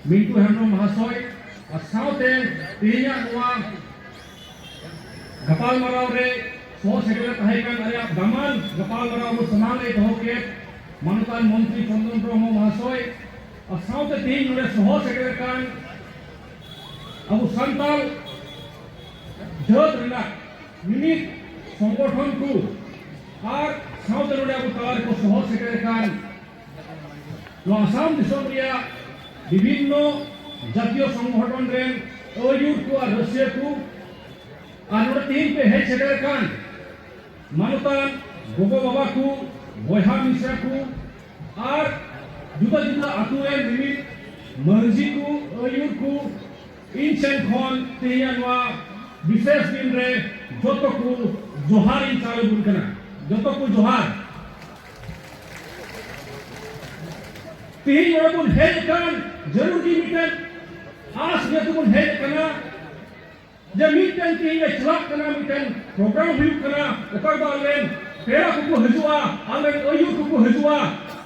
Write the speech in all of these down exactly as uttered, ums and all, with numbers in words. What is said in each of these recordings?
ᱢᱤᱱᱴᱩ ᱦᱮᱢᱵᱨᱚᱢ ᱢᱚᱦᱟᱥᱚᱭ ᱟᱨ ᱥᱟᱶᱛᱮ ᱛᱮᱦᱮᱧᱟᱜ ᱱᱚᱣᱟ ᱜᱟᱯᱟᱞᱢᱟᱨᱟᱣ ᱨᱮ ᱥᱚᱦᱚ ᱥᱮᱴᱮᱨ ᱛᱟᱦᱮᱸ ᱠᱟᱱ ᱟᱞᱮᱭᱟᱜ ᱫᱟᱢᱟᱱ ᱜᱟᱯᱟᱞᱢᱟᱨᱟᱣ ᱟᱵᱚ ᱥᱟᱢᱟᱝ ᱨᱮ ᱫᱚᱦᱚ ᱠᱮᱫ ᱢᱟᱱᱚᱛᱟᱱ ᱢᱚᱱᱛᱨᱤ ᱪᱚᱱᱫᱚᱱ ᱵᱨᱚᱦᱢᱚ ᱢᱚᱦᱟᱥᱚᱭ ᱟᱨ ᱥᱟᱶᱛᱮ ᱛᱮᱦᱮᱧ ᱱᱚᱰᱮ ᱥᱚᱦᱚ ᱥᱮᱴᱮᱨ ᱟᱠᱟᱱ ᱟᱵᱚ ᱥᱟᱱᱛᱟᱲ ᱡᱟᱹᱛ ᱨᱮᱱᱟᱜ ᱢᱤᱢᱤᱫ ᱥᱚᱝᱜᱚᱴᱷᱚᱱ ᱠᱚ ᱟᱨ ᱥᱟᱶᱛᱮ ᱱᱚᱰᱮ ᱟᱵᱚ ᱛᱟᱞᱟ ᱨᱮᱠᱚ ᱥᱚᱦᱚ ᱥᱮᱴᱮᱨ ᱟᱠᱟᱱ ᱱᱚᱣᱟ ᱟᱥᱟᱢ ᱫᱤᱥᱚᱢ ᱨᱮᱭᱟᱜ ᱵᱤᱵᱷᱤᱱᱱᱚ ᱡᱟᱛᱤᱭᱚ ᱥᱚᱝᱜᱚᱴᱷᱚᱱ ᱨᱮᱱ ᱟᱹᱭᱩᱨ ᱠᱚ ᱟᱨ ᱨᱟᱹᱥᱤᱭᱟᱹ ᱠᱚ ᱟᱨ ᱱᱚᱰᱮ ᱛᱮᱦᱮᱧ ᱯᱮ ᱦᱮᱡ ᱥᱮᱴᱮᱨ ᱟᱠᱟᱱ ᱢᱟᱱᱚᱛᱟᱱ ᱜᱚᱜᱚ ᱵᱟᱵᱟ ᱠᱚ, ᱵᱚᱭᱦᱟ ᱢᱤᱥᱨᱟ ᱠᱚ ᱟᱨ ᱡᱩᱫᱟᱹ ᱡᱩᱫᱟᱹ ᱟᱹᱛᱩ ᱨᱮᱱ ᱢᱤᱢᱤᱫ ᱢᱟᱹᱡᱷᱤ ᱠᱚ, ᱟᱹᱭᱩᱨ ᱠᱚ, ᱤᱧ ᱥᱮᱱ ᱠᱷᱚᱱ ᱛᱮᱦᱮᱧᱟᱜ ᱱᱚᱣᱟ ᱵᱤᱥᱮᱥ ᱫᱤᱱ ᱨᱮ ᱡᱚᱛᱚ ᱠᱚ ᱡᱚᱦᱟᱨ ᱤᱧ ᱪᱟᱞ ᱟᱵᱚᱱ ᱠᱟᱱᱟ᱾ ᱡᱚᱛᱚ ᱠᱚ ᱡᱚᱦᱟᱨ᱾ ᱛᱮᱦᱮᱧ ᱱᱚᱰᱮ ᱵᱚᱱ ᱦᱮᱡ ᱟᱠᱟᱱ ᱡᱟᱹᱨᱩᱲ ᱜᱮ ᱢᱤᱫᱴᱮᱱ ᱟᱥ ᱤᱭᱟᱹ ᱛᱮᱵᱚᱱ ᱦᱮᱡ ᱟᱠᱟᱱᱟ ᱡᱮ ᱢᱤᱫᱴᱮᱱ ᱛᱮᱦᱮᱧ ᱞᱮ ᱪᱟᱞᱟᱜ ᱠᱟᱱᱟ, ᱢᱤᱫᱴᱮᱱ ᱯᱨᱳᱜᱨᱟᱢ ᱦᱩᱭᱩᱜ ᱠᱟᱱᱟ, ᱚᱠᱟ ᱨᱮᱫᱚ ᱟᱞᱮᱨᱮᱱ ᱯᱮᱲᱟ ᱠᱚᱠᱚ ᱦᱤᱡᱩᱜᱼᱟ, ᱟᱞᱮᱨᱮᱱ ᱟᱹᱭᱩᱨ ᱠᱚᱠᱚ ᱦᱤᱡᱩᱜᱼᱟ,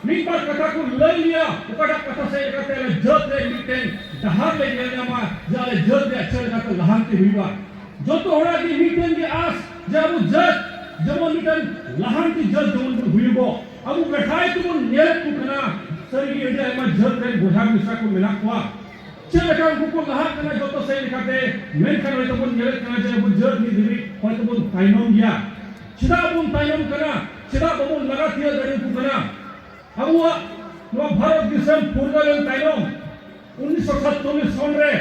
ᱢᱤᱫ ᱵᱟᱨ ᱠᱟᱛᱷᱟ ᱠᱚ ᱞᱟᱹᱭ ᱜᱮᱭᱟ, ᱚᱠᱟᱴᱟᱜ ᱠᱟᱛᱷᱟ ᱥᱮᱫ ᱞᱮᱠᱟᱛᱮ ᱟᱞᱮ ᱡᱟᱹᱛ ᱨᱮ ᱢᱤᱫᱴᱮᱱ ᱰᱟᱦᱟᱨ ᱞᱮ ᱧᱮᱞ ᱧᱟᱢᱟ, ᱡᱮ ᱟᱞᱮ ᱡᱟᱹᱛ ᱨᱮᱭᱟᱜ ᱪᱮᱫ ᱞᱮᱠᱟᱛᱮ ᱞᱟᱦᱟᱱᱛᱤ ᱦᱩᱭᱩᱜᱼᱟ᱾ ᱡᱚᱛᱚ ᱦᱚᱲᱟᱜ ᱜᱮ ᱢᱤᱫᱴᱮᱱ ᱜᱮ ᱟᱥ ᱡᱮ ᱟᱵᱚ ᱡᱟᱹᱛ ᱡᱮᱢᱚᱱ ᱢᱤᱫᱴᱮᱱ ᱞᱟᱦᱟᱱᱛᱤ ᱡᱟᱹᱛ ᱡᱮᱢᱚᱱ ᱵᱚᱱ ᱦᱩᱭᱩᱜᱚᱜ᱾ ᱟᱵᱚ ᱵᱮᱴᱷᱟᱭ ᱛᱮᱵᱚᱱ ᱧᱮᱞᱮᱫ ᱠᱚ ᱠᱟᱱᱟ, ᱥᱟᱹᱨᱤᱜᱮ ᱟᱹᱰᱤ ᱟᱭᱢᱟ ᱡᱟᱹᱛ ᱨᱮᱱ ᱵᱚᱭᱦᱟ ᱢᱤᱥᱨᱟ ᱠᱚ ᱢᱮᱱᱟᱜ ᱠᱚᱣᱟ᱾ ᱪᱮᱫ ᱞᱮᱠᱟ ᱩᱱᱠᱩ ᱠᱚ ᱞᱟᱦᱟᱜ ᱠᱟᱱᱟ ᱡᱚᱛᱚ ᱥᱮᱫ ᱞᱮᱠᱟᱛᱮ, ᱢᱮᱱᱠᱷᱟᱱ ᱦᱚᱭᱛᱳ ᱵᱚᱱ ᱧᱮᱞᱮᱫ ᱠᱟᱱᱟ ᱡᱮ ᱟᱵᱚ ᱡᱟᱹᱛ ᱱᱤᱛ ᱫᱷᱟᱹᱵᱤᱡ ᱦᱚᱭᱛᱳ ᱵᱚᱱ ᱛᱟᱭᱱᱚᱢ ᱜᱮᱭᱟ᱾ ᱪᱮᱫᱟᱜ ᱵᱚᱱ ᱛᱟᱭᱱᱚᱢ ᱠᱟᱱᱟ? ᱪᱮᱫᱟᱜ ᱵᱟᱵᱚᱱ ᱞᱟᱜᱟ ᱛᱤᱭᱟᱹᱜ ᱫᱟᱲᱮᱭᱟᱠᱚ ᱠᱟᱱᱟ? ᱟᱵᱚᱣᱟᱜ ᱱᱚᱣᱟ ᱵᱷᱟᱨᱚᱛ ᱫᱤᱥᱚᱢ ᱯᱷᱩᱨᱜᱟᱹᱞ ᱮᱱ ᱛᱟᱭᱱᱚᱢ ᱩᱱᱤᱥᱥᱚ ᱥᱟᱛᱪᱚᱞᱞᱤᱥ ᱥᱚᱱ ᱨᱮ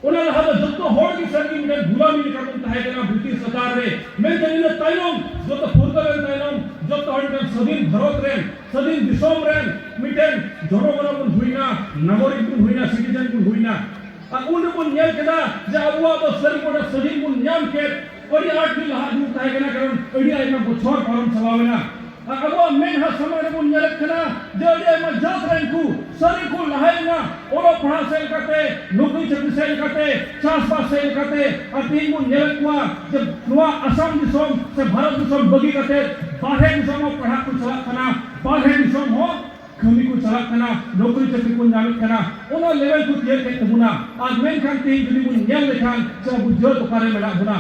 ᱚᱱᱟ ᱞᱟᱦᱟ ᱫᱚ ᱡᱚᱛᱚ ᱦᱚᱲ ᱜᱮ ᱥᱟᱹᱨᱤ ᱢᱤᱫᱴᱮᱱ ᱜᱩᱞᱟᱢᱤ ᱞᱮᱠᱟ ᱵᱚᱱ ᱛᱟᱦᱮᱸ ᱠᱟᱱᱟ ᱵᱨᱤᱴᱤᱥ ᱞᱟᱛᱟᱨ ᱨᱮ᱾ ᱢᱮᱱᱠᱷᱟᱱ ᱤᱱᱟᱹ ᱛᱟᱭᱱᱚᱢ, ᱡᱚᱛᱚ ᱯᱷᱩᱨᱜᱟᱹᱞ ᱮᱱ ᱛᱟᱭᱱᱚᱢ, ᱡᱚᱛᱚ ᱦᱚᱲ ᱢᱤᱫᱴᱮᱱ ᱥᱟᱹᱫᱷᱤᱱ ᱵᱷᱟᱨᱚᱛ ᱨᱮᱱ, ᱥᱟᱹᱫᱷᱤᱱ ᱫᱤᱥᱚᱢ ᱨᱮᱱ ᱢᱤᱫᱴᱮᱱ ᱡᱚᱱᱚᱜᱚᱱ ᱵᱚᱱ ᱦᱩᱭᱱᱟ, ᱱᱟᱜᱚᱨᱤᱠ ᱵᱚᱱ ᱦᱩᱭᱱᱟ, ᱥᱤᱴᱤᱡᱮᱱ ᱵᱚᱱ ᱦᱩᱭᱱᱟ᱾ ᱟᱨ ᱩᱱ ᱨᱮᱵᱚᱱ ᱧᱮᱞ ᱠᱮᱫᱟ ᱡᱮ ᱟᱵᱚᱣᱟᱜ ᱫᱚ ᱥᱟᱹᱨᱤ ᱜᱚᱴᱟ ᱥᱟᱹᱫᱷᱤᱱ ᱵᱚᱱ ᱧᱟᱢ ᱠᱮᱫ, ᱟᱹᱰᱤ ᱟᱸᱴ ᱜᱮ ᱞᱟᱦᱟ ᱡᱩᱜᱽ ᱛᱟᱦᱮᱸ ᱠᱟᱱᱟ, ᱠᱟᱨᱚᱱ ᱟᱹᱰᱤ ᱟᱭᱢᱟ ᱵᱚᱪᱷᱚᱨ ᱯᱟᱨᱚᱢ ᱪᱟᱞᱟᱣ ᱮᱱᱟ᱾ ᱟᱨ ᱟᱵᱚᱣᱟᱜ ᱢᱮᱫᱦᱟ ᱥᱟᱢᱟᱝ ᱨᱮᱵᱚᱱ ᱧᱮᱞᱮᱫ ᱠᱟᱱᱟ ᱡᱮ ᱟᱹᱰᱤ ᱟᱭᱢᱟ ᱡᱟᱹᱛ ᱨᱮᱱ ᱠᱚ ᱥᱟᱹᱨᱤ ᱠᱚ ᱞᱟᱦᱟᱭᱮᱱᱟ, ᱚᱞᱚᱜ ᱯᱟᱲᱦᱟᱜ ᱥᱮᱫ ᱞᱮᱠᱟᱛᱮ, ᱱᱚᱠᱨᱤ ᱪᱟᱹᱠᱨᱤ ᱥᱮᱫ ᱞᱮᱠᱟᱛᱮ, ᱪᱟᱥᱵᱟᱥ ᱥᱮᱫ ᱞᱮᱠᱟᱛᱮ᱾ ᱟᱨ ᱛᱮᱦᱮᱧ ᱵᱚᱱ ᱧᱮᱞᱮᱫ ᱠᱚᱣᱟ ᱡᱮ ᱱᱚᱣᱟ ᱟᱥᱟᱢ ᱫᱤᱥᱚᱢ ᱥᱮ ᱵᱷᱟᱨᱚᱛ ᱫᱤᱥᱚᱢ ᱵᱟᱹᱜᱤ ᱠᱟᱛᱮ ᱵᱟᱨᱦᱮ ᱫᱤᱥᱚᱢ ᱦᱚᱸ ᱯᱟᱲᱦᱟᱜ ᱠᱚ ᱪᱟᱞᱟᱜ ᱠᱟᱱᱟ, ᱵᱟᱨᱦᱮ ᱫᱤᱥᱚᱢ ᱦᱚᱸ ᱠᱟᱹᱢᱤ ᱠᱚ ᱪᱟᱞᱟᱜ ᱠᱟᱱᱟ, ᱱᱚᱠᱨᱤ ᱪᱟᱹᱠᱨᱤ ᱠᱚ ᱧᱟᱢᱮᱫ ᱠᱟᱱᱟ, ᱚᱱᱟ ᱞᱮᱵᱮᱞ ᱠᱚ ᱛᱤᱭᱟᱹᱜ ᱠᱮᱫ ᱛᱟᱵᱚᱱᱟ᱾ ᱟᱨ ᱢᱮᱱᱠᱷᱟᱱ ᱛᱮᱦᱮᱧ ᱡᱩᱫᱤ ᱵᱚᱱ ᱧᱮᱞ ᱞᱮᱠᱷᱟᱱ ᱡᱮ ᱟᱵᱚ ᱡᱟᱹᱛ ᱚᱠᱟᱨᱮ ᱢᱮᱱᱟᱜ ᱵᱚᱱᱟ,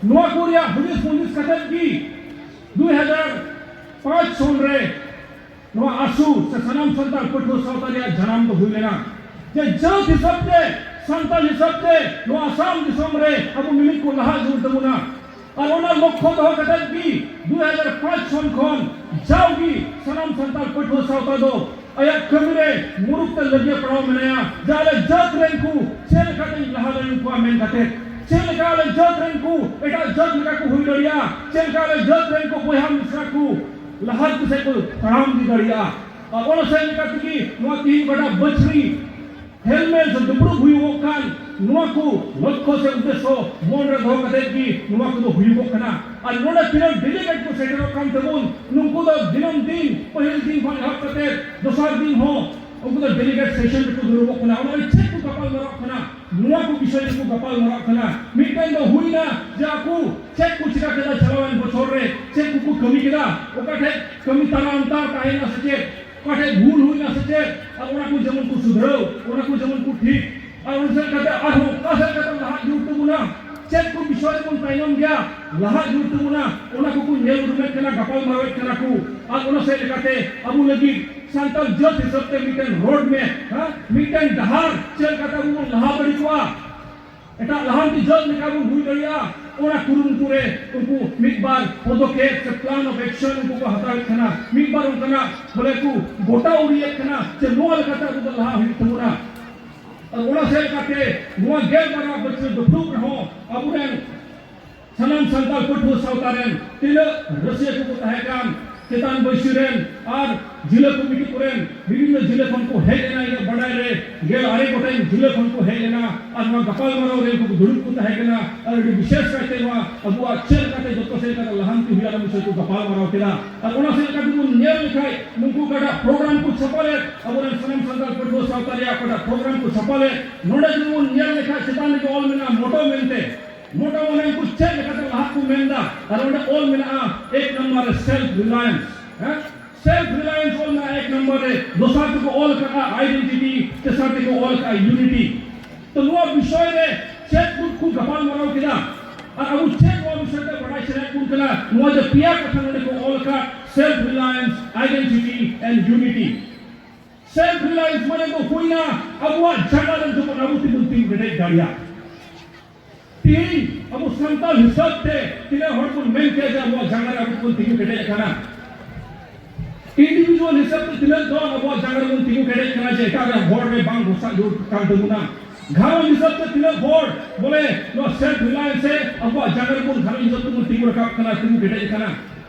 ᱱᱚᱣᱟ ᱠᱚ ᱨᱮᱭᱟᱜ ᱦᱩᱫᱤᱥ ᱦᱩᱫᱤᱥ ᱠᱟᱛᱮ ᱜᱮ ᱫᱩᱭ ᱦᱟᱡᱟᱨ ᱯᱟᱸᱪ ᱥᱚᱱ ᱨᱮ ᱱᱚᱣᱟ ᱟᱥᱩ ᱥᱮ ᱥᱟᱱᱟᱢ ᱥᱟᱱᱛᱟᱲ ᱯᱟᱹᱴᱷᱩᱣᱟᱹ ᱥᱟᱶᱛᱟ ᱨᱮᱭᱟᱜ ᱡᱟᱱᱟᱢ ᱫᱚ ᱦᱩᱭ ᱞᱮᱱᱟ᱾ ᱡᱮ ᱡᱟᱹᱛ ᱦᱤᱥᱟᱹᱵ ᱛᱮ, ᱥᱟᱱᱛᱟᱲ ᱦᱤᱥᱟᱹᱵ ᱛᱮ ᱱᱚᱣᱟ ᱟᱥᱟᱢ ᱫᱤᱥᱚᱢ ᱨᱮ ᱟᱵᱚ ᱢᱤᱢᱤᱫ ᱠᱚ ᱞᱟᱦᱟ ᱡᱩᱲ ᱛᱟᱵᱚᱱᱟ᱾ ᱟᱨ ᱚᱱᱟ ᱞᱚᱠᱠᱷᱚ ᱫᱚᱦᱚ ᱠᱟᱛᱮ ᱜᱮ ᱫᱩᱭ ᱦᱟᱡᱟᱨ ᱯᱟᱸᱪ ᱥᱚᱱ ᱠᱷᱚᱱ ᱡᱟᱣᱜᱮ ᱥᱟᱱᱟᱢ ᱥᱟᱱᱛᱟᱲ ᱯᱟᱹᱴᱷᱩᱣᱟᱹ ᱥᱟᱶᱛᱟ ᱫᱚ ᱟᱭᱟᱜ ᱠᱟᱹᱢᱤ ᱨᱮ ᱢᱩᱨᱩᱠ ᱛᱮ ᱞᱟᱹᱜᱤᱭᱟᱹ ᱯᱟᱲᱟᱣ ᱢᱮᱱᱟᱭᱟ, ᱡᱮ ᱟᱞᱮ ᱡᱟᱹᱛ ᱨᱮᱱ ᱠᱚ ᱪᱮᱫ ᱞᱮᱠᱟᱛᱮᱧ ᱞᱟᱦᱟ ᱫᱟᱲᱮ ᱠᱚᱣᱟ ᱢᱮᱱ ᱠᱟᱛᱮ, ᱪᱮᱫ ᱞᱮᱠᱟ ᱟᱞᱮ ᱡᱟᱹᱛ ᱨᱮᱱ ᱠᱚ ᱮᱴᱟᱜ ᱡᱟᱹᱛ ᱞᱮᱠᱟ ᱠᱚ ᱦᱩᱭ ᱫᱟᱲᱮᱭᱟᱜᱼᱟ, ᱪᱮᱫ ᱞᱮᱠᱟ ᱟᱞᱮ ᱡᱟᱹᱛ ᱨᱮᱱ ᱠᱚ ᱵᱚᱭᱦᱟ ᱢᱤᱥᱨᱟ ᱠᱚ ᱞᱟᱦᱟ ᱥᱮᱫ ᱠᱚ ᱛᱟᱲᱟᱢ ᱤᱫᱤ ᱫᱟᱲᱮᱭᱟᱜᱼᱟ᱾ ᱟᱨ ᱚᱱᱟ ᱥᱮᱫ ᱞᱮᱠᱟ ᱛᱮᱜᱮ ᱱᱚᱣᱟ ᱛᱤᱦᱤᱧ ᱚᱠᱟᱴᱟᱜ ᱵᱟᱹᱪᱷᱨᱤ ᱦᱮᱞᱢᱮᱞ ᱥᱮ ᱫᱩᱯᱲᱩᱵ ᱦᱩᱭᱩᱜᱚᱜ ᱠᱟᱱ, ᱱᱚᱣᱟ ᱠᱚ ᱞᱚᱠᱠᱷᱚ ᱥᱮ ᱩᱫᱽᱫᱮᱥᱥᱚ ᱢᱚᱱ ᱨᱮ ᱫᱚᱦᱚ ᱠᱟᱛᱮ ᱜᱮ ᱱᱚᱣᱟ ᱠᱚᱫᱚ ᱦᱩᱭᱩᱜᱚᱜ ᱠᱟᱱᱟ᱾ ᱟᱨ ᱱᱚᱰᱮ ᱛᱤᱱᱟᱹᱜ ᱰᱮᱞᱤᱜᱮᱴ ᱠᱚ ᱥᱮᱴᱮᱨᱚᱜ ᱠᱟᱱ ᱛᱟᱵᱚᱱ, ᱱᱩᱠᱩ ᱫᱚ ᱫᱤᱱᱟᱹᱢ ᱫᱤᱱ, ᱯᱟᱹᱦᱤᱞ ᱫᱤᱱ ᱠᱷᱚᱱ ᱮᱦᱚᱵ ᱠᱟᱛᱮ ᱫᱚᱥᱟᱨ ᱫᱤᱱ ᱦᱚᱸ ᱩᱱᱠᱩ ᱫᱚ ᱰᱮᱞᱤᱜᱮᱴ ᱥᱮᱥᱚᱱ ᱨᱮᱠᱚ ᱫᱩᱲᱩᱵᱚᱜ ᱠᱟᱱᱟ᱾ ᱚᱱᱟ ᱨᱮ ᱪᱮᱫ ᱠᱚ ᱜᱟᱯᱟᱞ ᱢᱟᱨᱟᱜ ᱠᱟᱱᱟ, ᱱᱚᱣᱟ ᱠᱚ ᱵᱤᱥᱚᱭ ᱨᱮᱠᱚ ᱜᱟᱯᱟᱞ ᱢᱟᱨᱟᱜ ᱠᱟᱱᱟ᱾ ᱢᱤᱫᱴᱮᱱ ᱫᱚ ᱦᱩᱭᱱᱟ ᱡᱮ ᱟᱠᱚ ᱪᱮᱫ ᱠᱚ ᱪᱤᱠᱟ ᱠᱮᱫᱟ ᱪᱟᱞᱟᱣᱮᱱ ᱵᱚᱪᱷᱚᱨ ᱨᱮ, ᱪᱮᱫ ᱠᱚᱠᱚ ᱠᱟᱹᱢᱤ ᱠᱮᱫᱟ, ᱚᱠᱟ ᱴᱷᱮᱡ ᱠᱟᱹᱢᱤ ᱛᱟᱞᱟ ᱚᱱᱛᱟᱨ ᱛᱟᱦᱮᱸᱭᱮᱱᱟ ᱥᱮ ᱪᱮᱫ, ᱚᱠᱟ ᱴᱷᱮᱡ ᱵᱷᱩᱞ ᱦᱩᱭᱱᱟ ᱥᱮ ᱪᱮᱫ, ᱟᱨ ᱚᱱᱟ ᱠᱚ ᱡᱮᱢᱚᱱ ᱠᱚ ᱥᱩᱫᱷᱨᱟᱹᱣ, ᱚᱱᱟ ᱠᱚ ᱡᱮᱢᱚᱱ ᱠᱚ ᱴᱷᱤᱠ᱾ ᱟᱨ ᱚᱱᱟ ᱥᱮᱫ ᱠᱟᱛᱮ ᱟᱨᱦᱚᱸ ᱚᱠᱟ ᱥᱮᱫ ᱠᱟᱛᱮ ᱞᱟᱦᱟ ᱡᱩᱲ ᱛᱟᱵᱚᱱᱟ, ᱪᱮᱫ ᱠᱚ ᱵᱤᱥᱚᱭ ᱨᱮᱵᱚᱱ ᱛᱟᱭᱱᱚᱢ ᱜᱮᱭᱟ, ᱞᱟᱦᱟ ᱡᱩᱲ ᱛᱟᱵᱚᱱᱟ, ᱚᱱᱟ ᱠᱚᱠᱚ ᱧᱮᱞ ᱩᱨᱩᱢᱮᱫ ᱠᱟᱱᱟ, ᱜᱟᱯᱟᱞ ᱢᱟᱨᱟᱣᱮᱫ ᱠᱟᱱᱟ ᱠᱚ᱾ ᱟᱨ ᱚᱱᱟ ᱥᱮᱫ ᱞᱮᱠᱟᱛᱮ ᱟᱵᱚ ᱞᱟᱹᱜᱤᱫ ᱥᱟᱱᱛᱟᱲ ᱡᱟᱹᱛ ᱦᱤᱥᱟᱹᱵ ᱛᱮ ᱢᱤᱫᱴᱮᱱ ᱨᱳᱰ ᱢᱮᱯ, ᱦᱮᱸ, ᱢᱤᱫᱴᱮᱱ ᱰᱟᱦᱟᱨ ᱪᱮᱫ ᱞᱮᱠᱟᱛᱮ ᱟᱵᱚ ᱵᱚᱱ ᱞᱟᱦᱟ ᱫᱟᱲᱮ ᱠᱚᱣᱟ, ᱮᱴᱟᱜ ᱞᱟᱦᱟᱱᱛᱤ ᱡᱟᱹᱛ ᱞᱮᱠᱟ ᱵᱚᱱ ᱦᱩᱭ ᱫᱟᱲᱮᱭᱟᱜᱼᱟ, ᱚᱱᱟ ᱠᱩᱨᱩᱢᱩᱴᱩ ᱨᱮ ᱩᱱᱠᱩ ᱢᱤᱫ ᱵᱟᱨ ᱯᱚᱫᱚᱠᱷᱮᱯ ᱥᱮ plan of action ᱩᱱᱠᱩ ᱠᱚ ᱦᱟᱛᱟᱣᱮᱫ ᱠᱟᱱᱟ, ᱢᱤᱫ ᱵᱟᱨ ᱚᱱᱠᱟᱱᱟᱜ ᱵᱚᱞᱮ ᱠᱚ ᱜᱚᱴᱟ ᱩᱨᱤᱭᱮᱫ ᱠᱟᱱᱟ ᱡᱮ ᱱᱚᱣᱟ ᱞᱮᱠᱟᱛᱮ ᱟᱵᱚ ᱫᱚ ᱞᱟᱦᱟ ᱦᱩᱭᱩᱜ ᱛᱟᱵᱚᱱᱟ᱾ ᱟᱨ ᱚᱱᱟ ᱥᱮᱫ ᱞᱮᱠᱟᱛᱮ ᱱᱚᱣᱟ ᱜᱮᱞ ᱵᱟᱨᱟ ᱵᱚᱪᱷᱚᱨ ᱫᱩᱯᱲᱩᱵ ᱨᱮᱦᱚᱸ ᱟᱵᱚᱨᱮᱱ ᱥᱟᱱᱟᱢ ᱥᱟᱱᱛᱟᱲ ᱯᱟᱹᱴᱷᱩᱣᱟᱹ ᱥᱟᱶᱛᱟ ᱨᱮᱱ ᱛᱤᱱᱟᱹᱜ ᱨᱟᱹᱥᱤᱭᱟᱹ ᱠᱚᱠᱚ ᱛᱟᱦᱮᱸ ᱠᱟᱱ, ᱪᱮᱛᱟᱱ ᱵᱟᱹᱭᱥᱤ ᱨᱮᱱ ᱟᱨ ᱡᱤᱞᱟᱹ ᱠᱚᱢᱤᱴᱤ ᱠᱚᱨᱮᱱ ᱵᱤᱵᱷᱤᱱᱱᱚ ᱡᱤᱞᱟᱹ ᱠᱷᱚᱱ ᱠᱚ ᱦᱮᱡ ᱮᱱᱟ, ᱤᱧᱟᱹᱜ ᱵᱟᱰᱟᱭ ᱨᱮ ᱜᱮᱞ ᱟᱨᱮ ᱜᱚᱴᱮᱱ ᱡᱤᱞᱟᱹ ᱠᱷᱚᱱ ᱠᱚ ᱦᱮᱡ ᱮᱱᱟ᱾ ᱟᱨ ᱱᱚᱣᱟ ᱜᱟᱯᱟᱞᱢᱟᱨᱟᱣ ᱨᱮ ᱩᱱᱠᱩ ᱠᱚ ᱫᱩᱲᱩᱵ ᱠᱚ ᱛᱟᱦᱮᱸ ᱠᱟᱱᱟ᱾ ᱟᱨ ᱟᱹᱰᱤ ᱵᱤᱥᱮᱥ ᱠᱟᱭᱛᱮ ᱱᱚᱣᱟ ᱟᱵᱚᱣᱟᱜ ᱪᱮᱫ ᱞᱮᱠᱟᱛᱮ ᱡᱚᱛᱚ ᱥᱮᱫ ᱞᱮᱠᱟᱛᱮ ᱞᱟᱦᱟᱱᱛᱤ ᱦᱩᱭᱩᱜᱼᱟ, ᱚᱱᱟ ᱵᱤᱥᱚᱭ ᱠᱚ ᱜᱟᱯᱟᱞᱢᱟᱨᱟᱣ ᱠᱮᱫᱟ᱾ ᱟᱨ ᱚᱱᱟ ᱥᱮᱫ ᱞᱮᱠᱟ ᱛᱮᱵᱚᱱ ᱧᱮᱞ ᱞᱮᱠᱷᱟᱡ ᱱᱩᱠᱩ ᱚᱠᱟᱴᱟᱜ ᱯᱨᱳᱜᱨᱟᱢ ᱠᱚ ᱪᱷᱟᱯᱟ ᱞᱮᱫ, ᱟᱵᱚᱨᱮᱱ ᱥᱟᱱᱟᱢ ᱥᱟᱱᱛᱟᱲ ᱯᱟᱹᱴᱷᱩᱣᱟᱹ ᱥᱟᱶᱛᱟ ᱨᱮᱭᱟᱜ ᱚᱠᱟᱴᱟᱜ ᱯᱨᱳᱜᱨᱟᱢ ᱠᱚ ᱪᱷᱟᱯᱟ ᱞᱮᱫ, ᱱᱚᱰᱮ ᱡᱩᱫᱤ ᱵᱚᱱ ᱧᱮᱞ ᱞᱮᱠᱷᱟᱡ ᱪᱮᱛᱟᱱ ᱨᱮᱜᱮ ᱚᱞ ᱢᱮᱱᱟᱜᱼᱟ ᱢᱚᱴᱳ ᱢᱮᱱᱛᱮ᱾ ᱢᱚᱴᱳ ᱢᱟᱱᱮ ᱩᱱᱠᱩ ᱪᱮᱫ ᱞᱮᱠᱟᱛᱮ ᱞᱟᱦᱟᱜ ᱠᱚ ᱢᱮᱱᱫᱟ, ᱟᱨ ᱚᱸᱰᱮ ᱚᱞ ᱢᱮᱱᱟᱜᱼᱟ ᱮᱠ ᱱᱟᱢᱵᱟᱨ ᱨᱮ self reliance, ᱦᱮᱸ? Self reliance ᱚᱞ ᱢᱮᱱᱟᱜᱼᱟ ᱮᱠ ᱱᱚᱢᱵᱚᱨ ᱨᱮ, ᱫᱚᱥᱟᱨ ᱛᱮᱠᱚ ᱚᱞ ᱟᱠᱟᱫᱼᱟ identity, ᱛᱮᱥᱟᱨ ᱛᱮᱠᱚ ᱚᱞ ᱟᱠᱟᱫᱼᱟ unity᱾ ᱛᱚ ᱱᱚᱣᱟ ᱵᱤᱥᱚᱭ ᱨᱮ ᱪᱮᱫ ᱠᱚ ᱜᱟᱯᱟᱞ ᱢᱟᱨᱟᱣ ᱠᱮᱫᱟ ᱟᱨ ᱟᱵᱚ ᱪᱮᱫ ᱱᱚᱣᱟ ᱵᱤᱥᱚᱭ ᱛᱮ ᱵᱟᱰᱟᱭ ᱥᱟᱱᱟᱭᱮᱫ ᱵᱚᱱ ᱠᱟᱱᱟ, ᱱᱚᱣᱟ ᱡᱮ ᱯᱮᱭᱟ ᱠᱟᱛᱷᱟ ᱱᱚᱰᱮ ᱠᱚ ᱚᱞ ᱟᱠᱟᱫ, self reliance, identity and unity᱾ Self reliance ᱢᱟᱱᱮ ᱫᱚ ᱦᱩᱭᱱᱟ ᱟᱵᱚᱣᱟᱜ ᱡᱟᱸᱜᱟ ᱨᱮ ᱡᱮᱢᱚᱱ ᱟᱵᱚ ᱛᱮᱵᱚᱱ ᱛᱤᱸᱜᱩ ᱠᱮᱴᱮᱡ ᱫᱟᱲᱮᱭᱟᱜ᱾ ᱛᱮᱦᱮᱧ ᱟᱵᱚ ᱥᱟᱱᱛᱟᱲ ᱦᱤᱥᱟᱹᱵ ᱛᱮ ᱛᱤᱱᱟᱹᱜ ᱦᱚᱲ ᱵᱚᱱ ᱢᱮᱱ ᱠᱮᱭᱟ ᱡᱮ ᱟᱵᱚᱣᱟᱜ ᱡᱟᱸᱜᱟ ᱨᱮ ᱟᱵᱚ ᱵᱚᱱ ᱛᱤᱸᱜᱩ ᱠᱮᱴᱮᱡ ᱟᱠᱟᱱᱟ? Individual ᱦᱤᱥᱟᱹᱵ ᱛᱮ ᱛᱤᱱᱟᱹᱜ ᱫᱚ ᱟᱵᱚᱣᱟᱜ ᱡᱟᱸᱜᱟ ᱨᱮᱵᱚᱱ ᱛᱤᱸᱜᱩ ᱠᱮᱴᱮᱡ ᱠᱟᱱᱟ ᱡᱮ ᱮᱴᱟᱜ ᱨᱮ ᱦᱚᱲ ᱨᱮ ᱵᱟᱝ ᱵᱷᱚᱨᱥᱟ ᱡᱟᱹᱨᱩᱲ ᱠᱟᱱ ᱛᱟᱵᱚᱱᱟ? ᱜᱷᱟᱨᱚᱸᱡᱽ ᱦᱤᱥᱟᱹᱵ ᱛᱮ ᱛᱤᱱᱟᱹᱜ ᱦᱚᱲ ᱵᱚᱞᱮ ᱱᱚᱣᱟ self reliance ᱮ ᱟᱵᱚᱣᱟᱜ ᱡᱟᱸᱜᱟ ᱨᱮᱵᱚᱱ ᱜᱷᱟᱨᱚᱸᱡᱽ ᱦᱤᱥᱟᱹᱵ ᱛᱮᱵᱚᱱ ᱛᱤᱸᱜᱩ ᱨᱟᱠᱟᱵ ᱠᱟᱱᱟ, ᱛᱤᱸᱜᱩ ᱠᱮᱴᱮᱡ ᱠᱟᱱᱟ?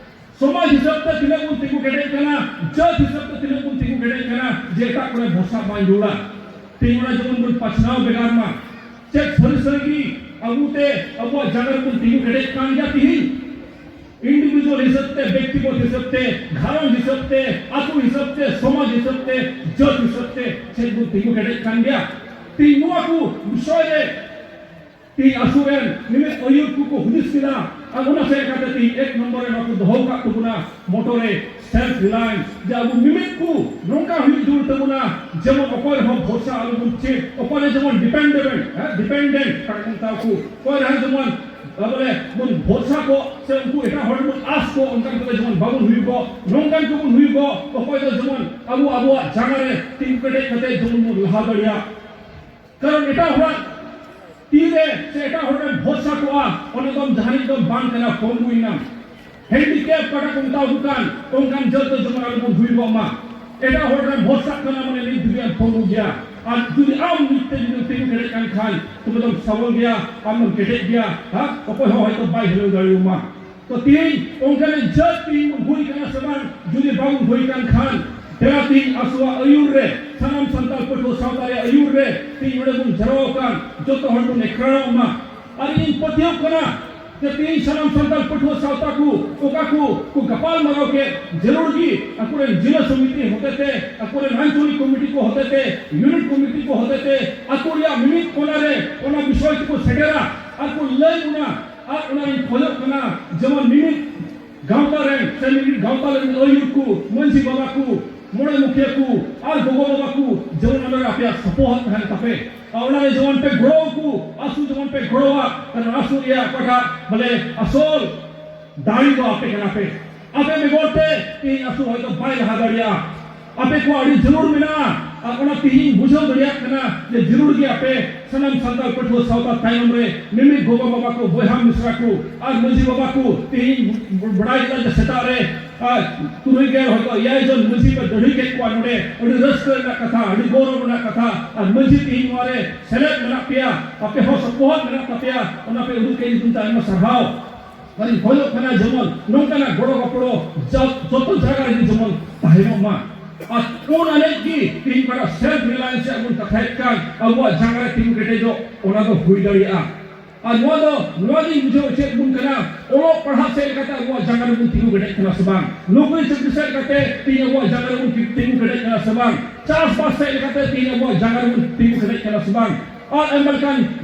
ᱥᱚᱢᱟᱡᱽ ᱦᱤᱥᱟᱹᱵ ᱛᱮ ᱛᱤᱱᱟᱹᱜ ᱵᱚᱱ ᱛᱤᱸᱜᱩ ᱠᱮᱴᱮᱡ ᱠᱟᱱᱟ, ᱡᱟᱹᱛ ᱦᱤᱥᱟᱹᱵ ᱛᱮ ᱛᱤᱱᱟᱹᱜ ᱵᱚᱱ ᱛᱤᱸᱜᱩ ᱠᱮᱴᱮᱡ ᱠᱟᱱᱟ ᱡᱮ ᱮᱴᱟᱜ ᱠᱚᱨᱮ ᱵᱷᱚᱨᱥᱟ ᱵᱟᱝ ᱡᱟᱹᱨᱩᱲᱟ? ᱛᱮᱦᱮᱧ ᱚᱱᱟ ᱡᱮᱢᱚᱱ ᱵᱚᱱ ᱯᱟᱥᱱᱟᱣ ᱵᱷᱮᱜᱟᱨ ᱢᱟ᱾ ᱪᱮᱫ ᱥᱟᱹᱨᱤ ᱥᱟᱹᱨᱤ ᱜᱮ ᱟᱵᱚ ᱛᱮ ᱟᱵᱚᱣᱟᱜ ᱡᱟᱸᱜᱟ ᱨᱮᱵᱚᱱ ᱛᱤᱸᱜᱩ ᱠᱮᱴᱮᱡ ᱠᱟᱱ ᱜᱮᱭᱟ ᱛᱤᱦᱤᱧ? Individual ᱦᱤᱥᱟᱹᱵ ᱛᱮ, ᱵᱮᱠᱛᱤᱜᱚᱛ ᱦᱤᱥᱟᱹᱵ ᱛᱮ, ᱜᱷᱟᱨᱚᱸᱡᱽ ᱦᱤᱥᱟᱹᱵ ᱛᱮ, ᱟᱹᱛᱩ ᱦᱤᱥᱟᱹᱵ ᱛᱮ, ᱥᱚᱢᱟᱡᱽ ᱦᱤᱥᱟᱹᱵ ᱛᱮ, ᱡᱟᱹᱛ ᱦᱤᱥᱟᱹᱵ ᱛᱮ ᱪᱮᱫ ᱵᱚᱱ ᱛᱤᱸᱜᱩ ᱠᱮᱴᱮᱡ ᱠᱟᱱ ᱜᱮᱭᱟ? ᱛᱤᱦᱤᱧ ᱱᱚᱣᱟ ᱠᱚ ᱵᱤᱥᱚᱭ ᱨᱮ ᱛᱤᱦᱤᱧ ᱟᱥᱩ ᱨᱮᱱ ᱢᱤᱢᱤᱫ ᱟᱹᱭᱩᱨ ᱠᱚᱠᱚ ᱦᱩᱫᱤᱥ ᱠᱮᱫᱟ ᱟᱨ ᱚᱱᱟ ᱥᱮᱫ ᱠᱟᱛᱮ ᱛᱤᱦᱤᱧ ᱮᱠ ᱱᱚᱢᱵᱚᱨ ᱨᱮ ᱱᱚᱣᱟ ᱠᱚ ᱫᱚᱦᱚ ᱟᱠᱟᱫ ᱛᱟᱵᱚᱱᱟ ᱢᱚᱴᱚ ᱨᱮ, self reliance, ᱡᱮ ᱟᱵᱚ ᱢᱤᱢᱤᱫ ᱠᱚ ᱱᱚᱝᱠᱟ ᱦᱩᱭᱩᱜ ᱡᱟᱹᱨᱩᱲ ᱛᱟᱵᱚᱱᱟ ᱡᱮᱢᱚᱱ ᱚᱠᱚᱭ ᱨᱮᱦᱚᱸ ᱵᱷᱚᱨᱥᱟ ᱟᱞᱚᱵᱚᱱ ᱪᱮᱫ, ᱚᱠᱚᱭ ᱨᱮ ᱡᱮᱢᱚᱱ dependable, ᱦᱮᱸ, dependent ᱚᱠᱟ ᱠᱚ ᱢᱮᱛᱟ ᱠᱚ, ᱚᱠᱚᱭ ᱨᱮᱦᱚᱸ ᱡᱮᱢᱚᱱ ᱵᱚᱞᱮ ᱵᱚᱱ ᱵᱷᱚᱨᱥᱟ ᱠᱚ ᱥᱮ ᱩᱱᱠᱩ ᱮᱴᱟᱜ ᱦᱚᱲ ᱵᱚᱱ ᱟᱥ ᱠᱚ, ᱚᱱᱠᱟᱱ ᱠᱚᱫᱚ ᱡᱮᱢᱚᱱ ᱵᱟᱵᱚᱱ ᱦᱩᱭᱩᱜ ᱠᱚ, ᱱᱚᱝᱠᱟᱱ ᱠᱚᱵᱚᱱ ᱦᱩᱭᱩᱜ ᱠᱚ ᱚᱠᱚᱭ ᱫᱚ ᱡᱮᱢᱚᱱ ᱟᱵᱚ ᱟᱵᱚᱣᱟᱜ ᱡᱟᱸᱜᱟ ᱨᱮ ᱛᱤᱸᱜᱩ ᱠᱮᱴᱮᱡ ᱠᱟᱛᱮ ᱡᱮᱢᱚᱱ ᱵᱚᱱ ᱞᱟᱦᱟ ᱫᱟᱲᱮᱭᱟᱜ᱾ ᱠᱟᱨᱚᱱ ᱮᱴᱟᱜ ᱦᱚᱲᱟᱜ ᱛᱤ ᱨᱮ ᱥᱮ ᱮᱴᱟᱜ ᱦᱚᱲ ᱨᱮᱢ ᱵᱷᱚᱨᱥᱟ ᱠᱚᱜᱼᱟ, ᱚᱱᱟ ᱫᱚ ᱡᱟᱦᱟᱱᱤᱡ ᱫᱚ ᱵᱟᱝ ᱠᱟᱱᱟ, ᱯᱚᱝᱜᱩᱭᱮᱱᱟᱢ᱾ Handicap ᱚᱠᱟᱴᱟᱜ ᱠᱚ ᱢᱮᱛᱟ ᱠᱚ ᱠᱟᱱ, ᱚᱱᱠᱟᱱ ᱡᱟᱹᱛ ᱫᱚ ᱡᱮᱢᱚᱱ ᱟᱞᱚ ᱵᱚᱱ ᱦᱩᱭ ᱠᱚᱜ ᱢᱟ᱾ ᱮᱴᱟᱜ ᱦᱚᱲ ᱨᱮᱢ ᱵᱷᱚᱨᱥᱟᱜ ᱠᱟᱱᱟ ᱢᱟᱱᱮ ᱱᱤᱛ ᱫᱷᱟᱹᱵᱤᱡ ᱟᱢ ᱯᱚᱝᱜᱩ ᱜᱮᱭᱟ᱾ ᱟᱨ ᱡᱩᱫᱤ ᱟᱢ ᱱᱤᱛ ᱛᱮ ᱡᱩᱫᱤᱢ ᱛᱤᱸᱜᱩ ᱠᱮᱴᱮᱡ ᱠᱟᱱ ᱠᱷᱟᱱ, ᱛᱚᱵᱮ ᱫᱚᱢ ᱥᱟᱵᱚᱞ ᱜᱮᱭᱟ, ᱟᱢ ᱫᱚᱢ ᱠᱮᱴᱮᱡ ᱜᱮᱭᱟ, ᱦᱟ? ᱚᱠᱚᱭ ᱦᱚᱸ ᱦᱚᱭᱛᱚ ᱵᱟᱭ ᱦᱤᱞᱟᱹᱣ ᱫᱟᱲᱮᱭᱟᱢᱟ᱾ ᱛᱚ ᱛᱮᱦᱮᱧ ᱚᱱᱠᱟᱱᱟᱜ ᱡᱟᱹᱛ ᱛᱮᱦᱮᱧ ᱵᱚᱱ ᱦᱩᱭ ᱠᱟᱱᱟ ᱥᱮ ᱵᱟᱝ? ᱡᱩᱫᱤ ᱵᱟᱵᱚᱱ ᱦᱩᱭ ᱠᱟᱱ ᱠᱷᱟᱱ, ᱫᱮᱞᱟ ᱛᱮᱦᱮᱧ ᱟᱥᱚᱣᱟᱜ ᱟᱹᱭᱩᱨ ᱨᱮ, ᱥᱟᱱᱟᱢ ᱥᱟᱱᱛᱟᱲ ᱯᱟᱹᱴᱷᱩᱣᱟᱹ ᱥᱟᱶᱛᱟ ᱨᱮᱭᱟᱜ ᱟᱹᱭᱩᱨ ᱨᱮ ᱛᱮᱦᱮᱧ ᱱᱚᱰᱮ ᱵᱚᱱ ᱡᱟᱨᱣᱟ ᱟᱠᱟᱱ ᱡᱚᱛᱚ ᱦᱚᱲ ᱵᱚᱱ ᱮᱠᱷᱲᱟᱣᱚᱜ ᱢᱟ᱾ ᱟᱨ ᱤᱧ ᱯᱟᱹᱛᱭᱟᱹᱣ ᱠᱟᱱᱟ ᱡᱮ ᱛᱮᱦᱮᱧ ᱥᱟᱱᱟᱢ ᱥᱟᱱᱛᱟᱲ ᱯᱟᱹᱴᱷᱩᱣᱟᱹ ᱥᱟᱶᱛᱟ ᱠᱚ ᱚᱠᱟ ᱠᱚ ᱠᱚ ᱜᱟᱯᱟᱞ ᱢᱟᱨᱟᱣ ᱠᱮᱫ, ᱡᱟᱹᱨᱩᱲ ᱜᱮ ᱟᱠᱚᱨᱮᱱ ᱡᱤᱞᱟᱹ ᱥᱚᱢᱤᱛᱤ ᱦᱚᱛᱮᱛᱮ, ᱟᱠᱚᱨᱮᱱ ᱟᱧᱪᱚᱞᱤᱠ ᱠᱚᱢᱤᱴᱤ ᱠᱚ ᱦᱚᱛᱮᱛᱮ, ᱤᱭᱩᱱᱤᱴ ᱠᱚᱢᱤᱴᱤ ᱠᱚ ᱦᱚᱛᱮᱛᱮ ᱟᱠᱚ ᱨᱮᱭᱟᱜ ᱢᱤᱢᱤᱫ ᱠᱚᱱᱟ ᱨᱮ ᱚᱱᱟ ᱵᱤᱥᱚᱭ ᱛᱮᱠᱚ ᱥᱮᱴᱮᱨᱟ ᱟᱨ ᱠᱚ ᱞᱟᱹᱭ ᱵᱚᱱᱟ᱾ ᱟᱨ ᱚᱱᱟᱧ ᱠᱷᱚᱡᱚᱜ ᱠᱟᱱᱟ ᱡᱮᱢᱚᱱ ᱢᱤᱢᱤᱫ ᱜᱟᱶᱛᱟ ᱨᱮᱱ ᱥᱮ ᱢᱤᱢᱤᱫ ᱜᱟᱶᱛᱟ ᱨᱮᱱ ᱟᱹᱭᱩᱨ ᱠᱚ, ᱢᱟᱹᱡᱷᱤ ᱵᱟᱵᱟ ᱠᱚ, ᱢᱚᱬᱮ ᱢᱩᱠᱷᱤᱭᱟᱹ ᱠᱚ ᱟᱨ ᱜᱚᱜᱚ ᱵᱟᱵᱟ ᱠᱚ ᱡᱮᱢᱚᱱ ᱚᱱᱟ ᱨᱮ ᱟᱯᱮᱭᱟᱜ ᱥᱟᱯᱚᱦᱚᱫ ᱛᱟᱦᱮᱱ ᱛᱟᱯᱮ᱾ ᱟᱨ ᱚᱱᱟ ᱨᱮ ᱡᱮᱢᱚᱱ ᱯᱮ ᱜᱚᱲᱚ ᱟᱠᱚ, ᱟᱥᱩ ᱡᱮᱢᱚᱱ ᱯᱮ ᱜᱚᱲᱚᱣᱟ, ᱠᱟᱨᱚᱱ ᱟᱥᱩ ᱨᱮᱭᱟᱜ ᱚᱠᱟᱴᱟᱜ ᱵᱚᱞᱮ ᱟᱥᱚᱞ ᱫᱟᱲᱮ ᱫᱚ ᱟᱯᱮ ᱠᱟᱱᱟ ᱯᱮ᱾ ᱟᱯᱮ ᱵᱮᱜᱚᱨ ᱛᱮ ᱛᱮᱦᱮᱧ ᱟᱥᱩ ᱦᱚᱭᱛᱚ ᱵᱟᱭ ᱞᱟᱦᱟ ᱫᱟᱲᱮᱭᱟᱜᱼᱟ᱾ ᱟᱯᱮ ᱠᱚᱣᱟᱜ ᱟᱹᱰᱤ ᱡᱟᱹᱨᱩᱲ ᱢᱮᱱᱟᱜᱼᱟ᱾ ᱟᱨ ᱚᱱᱟ ᱛᱮᱦᱮᱧ ᱵᱩᱡᱷᱟᱹᱣ ᱫᱟᱲᱮᱭᱟᱜ ᱠᱟᱱᱟ ᱡᱮ ᱡᱟᱹᱨᱩᱲ ᱜᱮ ᱟᱯᱮ ᱥᱟᱱᱟᱢ ᱥᱟᱱᱛᱟᱲ ᱯᱟᱹᱴᱷᱩᱣᱟᱹ ᱥᱟᱶᱛᱟ ᱛᱟᱭᱱᱚᱢ ᱨᱮ ᱢᱤᱢᱤᱫ ᱜᱚᱜᱚ ᱵᱟᱵᱟ ᱠᱚ, ᱵᱚᱭᱦᱟ ᱢᱤᱥᱨᱟ ᱠᱚ ᱟᱨ ᱢᱟᱹᱡᱷᱤ ᱵᱟᱵᱟ ᱠᱚ ᱛᱮᱦᱮᱧ ᱵᱟᱲᱟᱭ ᱠᱮᱫᱟ ᱡᱮ ᱥᱮᱛᱟᱜ ᱨᱮ, ᱟᱨ ᱛᱩᱨᱩᱭ ᱜᱮᱞ ᱦᱚᱭᱛᱚ ᱮᱭᱟᱭ ᱡᱚᱱ ᱢᱟᱹᱡᱷᱤ ᱯᱮ ᱫᱟᱹᱲᱦᱤ ᱠᱮᱫ ᱠᱚᱣᱟ ᱱᱚᱰᱮ᱾ ᱟᱹᱰᱤ ᱨᱟᱹᱥᱠᱟᱹ ᱨᱮᱱᱟᱜ ᱠᱟᱛᱷᱟ, ᱟᱹᱰᱤ ᱜᱚᱨᱚᱵᱽ ᱨᱮᱱᱟᱜ ᱠᱟᱛᱷᱟ᱾ ᱟᱨ ᱢᱟᱹᱡᱷᱤ ᱛᱮᱦᱮᱧ ᱱᱚᱣᱟ ᱨᱮ ᱥᱮᱞᱮᱫ ᱢᱮᱱᱟᱜ ᱯᱮᱭᱟ, ᱟᱯᱮ ᱦᱚᱸ ᱥᱚᱯᱚᱦᱚᱫ ᱢᱮᱱᱟᱜ ᱛᱟᱯᱮᱭᱟ, ᱚᱱᱟ ᱯᱮ ᱩᱫᱩᱜ ᱠᱮᱫ ᱧᱩᱛᱩᱢ ᱛᱮ ᱟᱭᱢᱟ ᱥᱟᱨᱦᱟᱣ᱾ ᱟᱨᱤᱧ ᱠᱷᱚᱡᱚᱜ ᱠᱟᱱᱟ ᱡᱮᱢᱚᱱ ᱱᱚᱝᱠᱟᱱᱟᱜ ᱜᱚᱲᱚ ᱜᱚᱯᱚᱲᱚ ᱡᱚ-, ᱡᱚᱛᱚ ᱡᱟᱭᱜᱟ ᱨᱮᱜᱮ ᱡᱮᱢᱚᱱ ᱛᱟᱦᱮᱱᱚᱜ ᱢᱟ᱾ ᱟᱨ ᱩᱱ ᱟᱱᱮᱡ ᱜᱮ ᱛᱮᱦᱮᱧ ᱚᱠᱟᱴᱟᱜ self reliance ᱨᱮᱭᱟᱜ ᱵᱚᱱ ᱠᱟᱛᱷᱟᱭᱮᱫ ᱠᱟᱱ, ᱟᱵᱚᱣᱟᱜ ᱡᱟᱸᱜᱟ ᱨᱮ ᱛᱤᱸᱜᱩ ᱠᱮᱴᱮᱡᱚᱜ, ᱚᱱᱟ ᱫᱚ ᱦᱩᱭ ᱫᱟᱲᱮᱭᱟᱜᱼᱟ᱾ ᱟᱨ ᱱᱚᱣᱟ ᱫᱚ, ᱱᱚᱣᱟ ᱜᱤᱧ ᱵᱩᱡᱷᱟᱹᱣ ᱦᱚᱪᱚᱭᱮᱫ ᱵᱚᱱ ᱠᱟᱱᱟ, ᱚᱞᱚᱜ ᱯᱟᱲᱦᱟᱜ ᱥᱮᱫ ᱞᱮᱠᱟᱛᱮ ᱟᱵᱚᱣᱟᱜ ᱡᱟᱸᱜᱟ ᱨᱮᱵᱚᱱ ᱛᱤᱸᱜᱩ ᱠᱮᱴᱮᱡ ᱠᱟᱱᱟ ᱥᱮ ᱵᱟᱝ? ᱱᱚᱠᱨᱤ ᱪᱟᱹᱠᱨᱤ ᱥᱮᱫ ᱞᱮᱠᱟᱛᱮ ᱛᱮᱦᱮᱧ ᱟᱵᱚᱣᱟᱜ ᱡᱟᱸᱜᱟ ᱨᱮᱵᱚᱱ ᱛᱤᱸᱜᱩ ᱠᱮᱴᱮᱡ ᱠᱟᱱᱟ ᱥᱮ ᱵᱟᱝ? ᱪᱟᱥᱵᱟᱥ ᱥᱮᱫ ᱞᱮᱠᱟᱛᱮ ᱛᱮᱦᱮᱧ ᱟᱵᱚᱣᱟᱜ ᱡᱟᱸᱜᱟ ᱨᱮᱵᱚᱱ ᱛᱤᱸᱜᱩ ᱠᱮᱴᱮᱡ ᱠᱟᱱᱟ ᱥᱮ ᱵᱟᱝ? ᱟᱨ ᱟᱭᱢᱟ ᱞᱮᱠᱟᱱ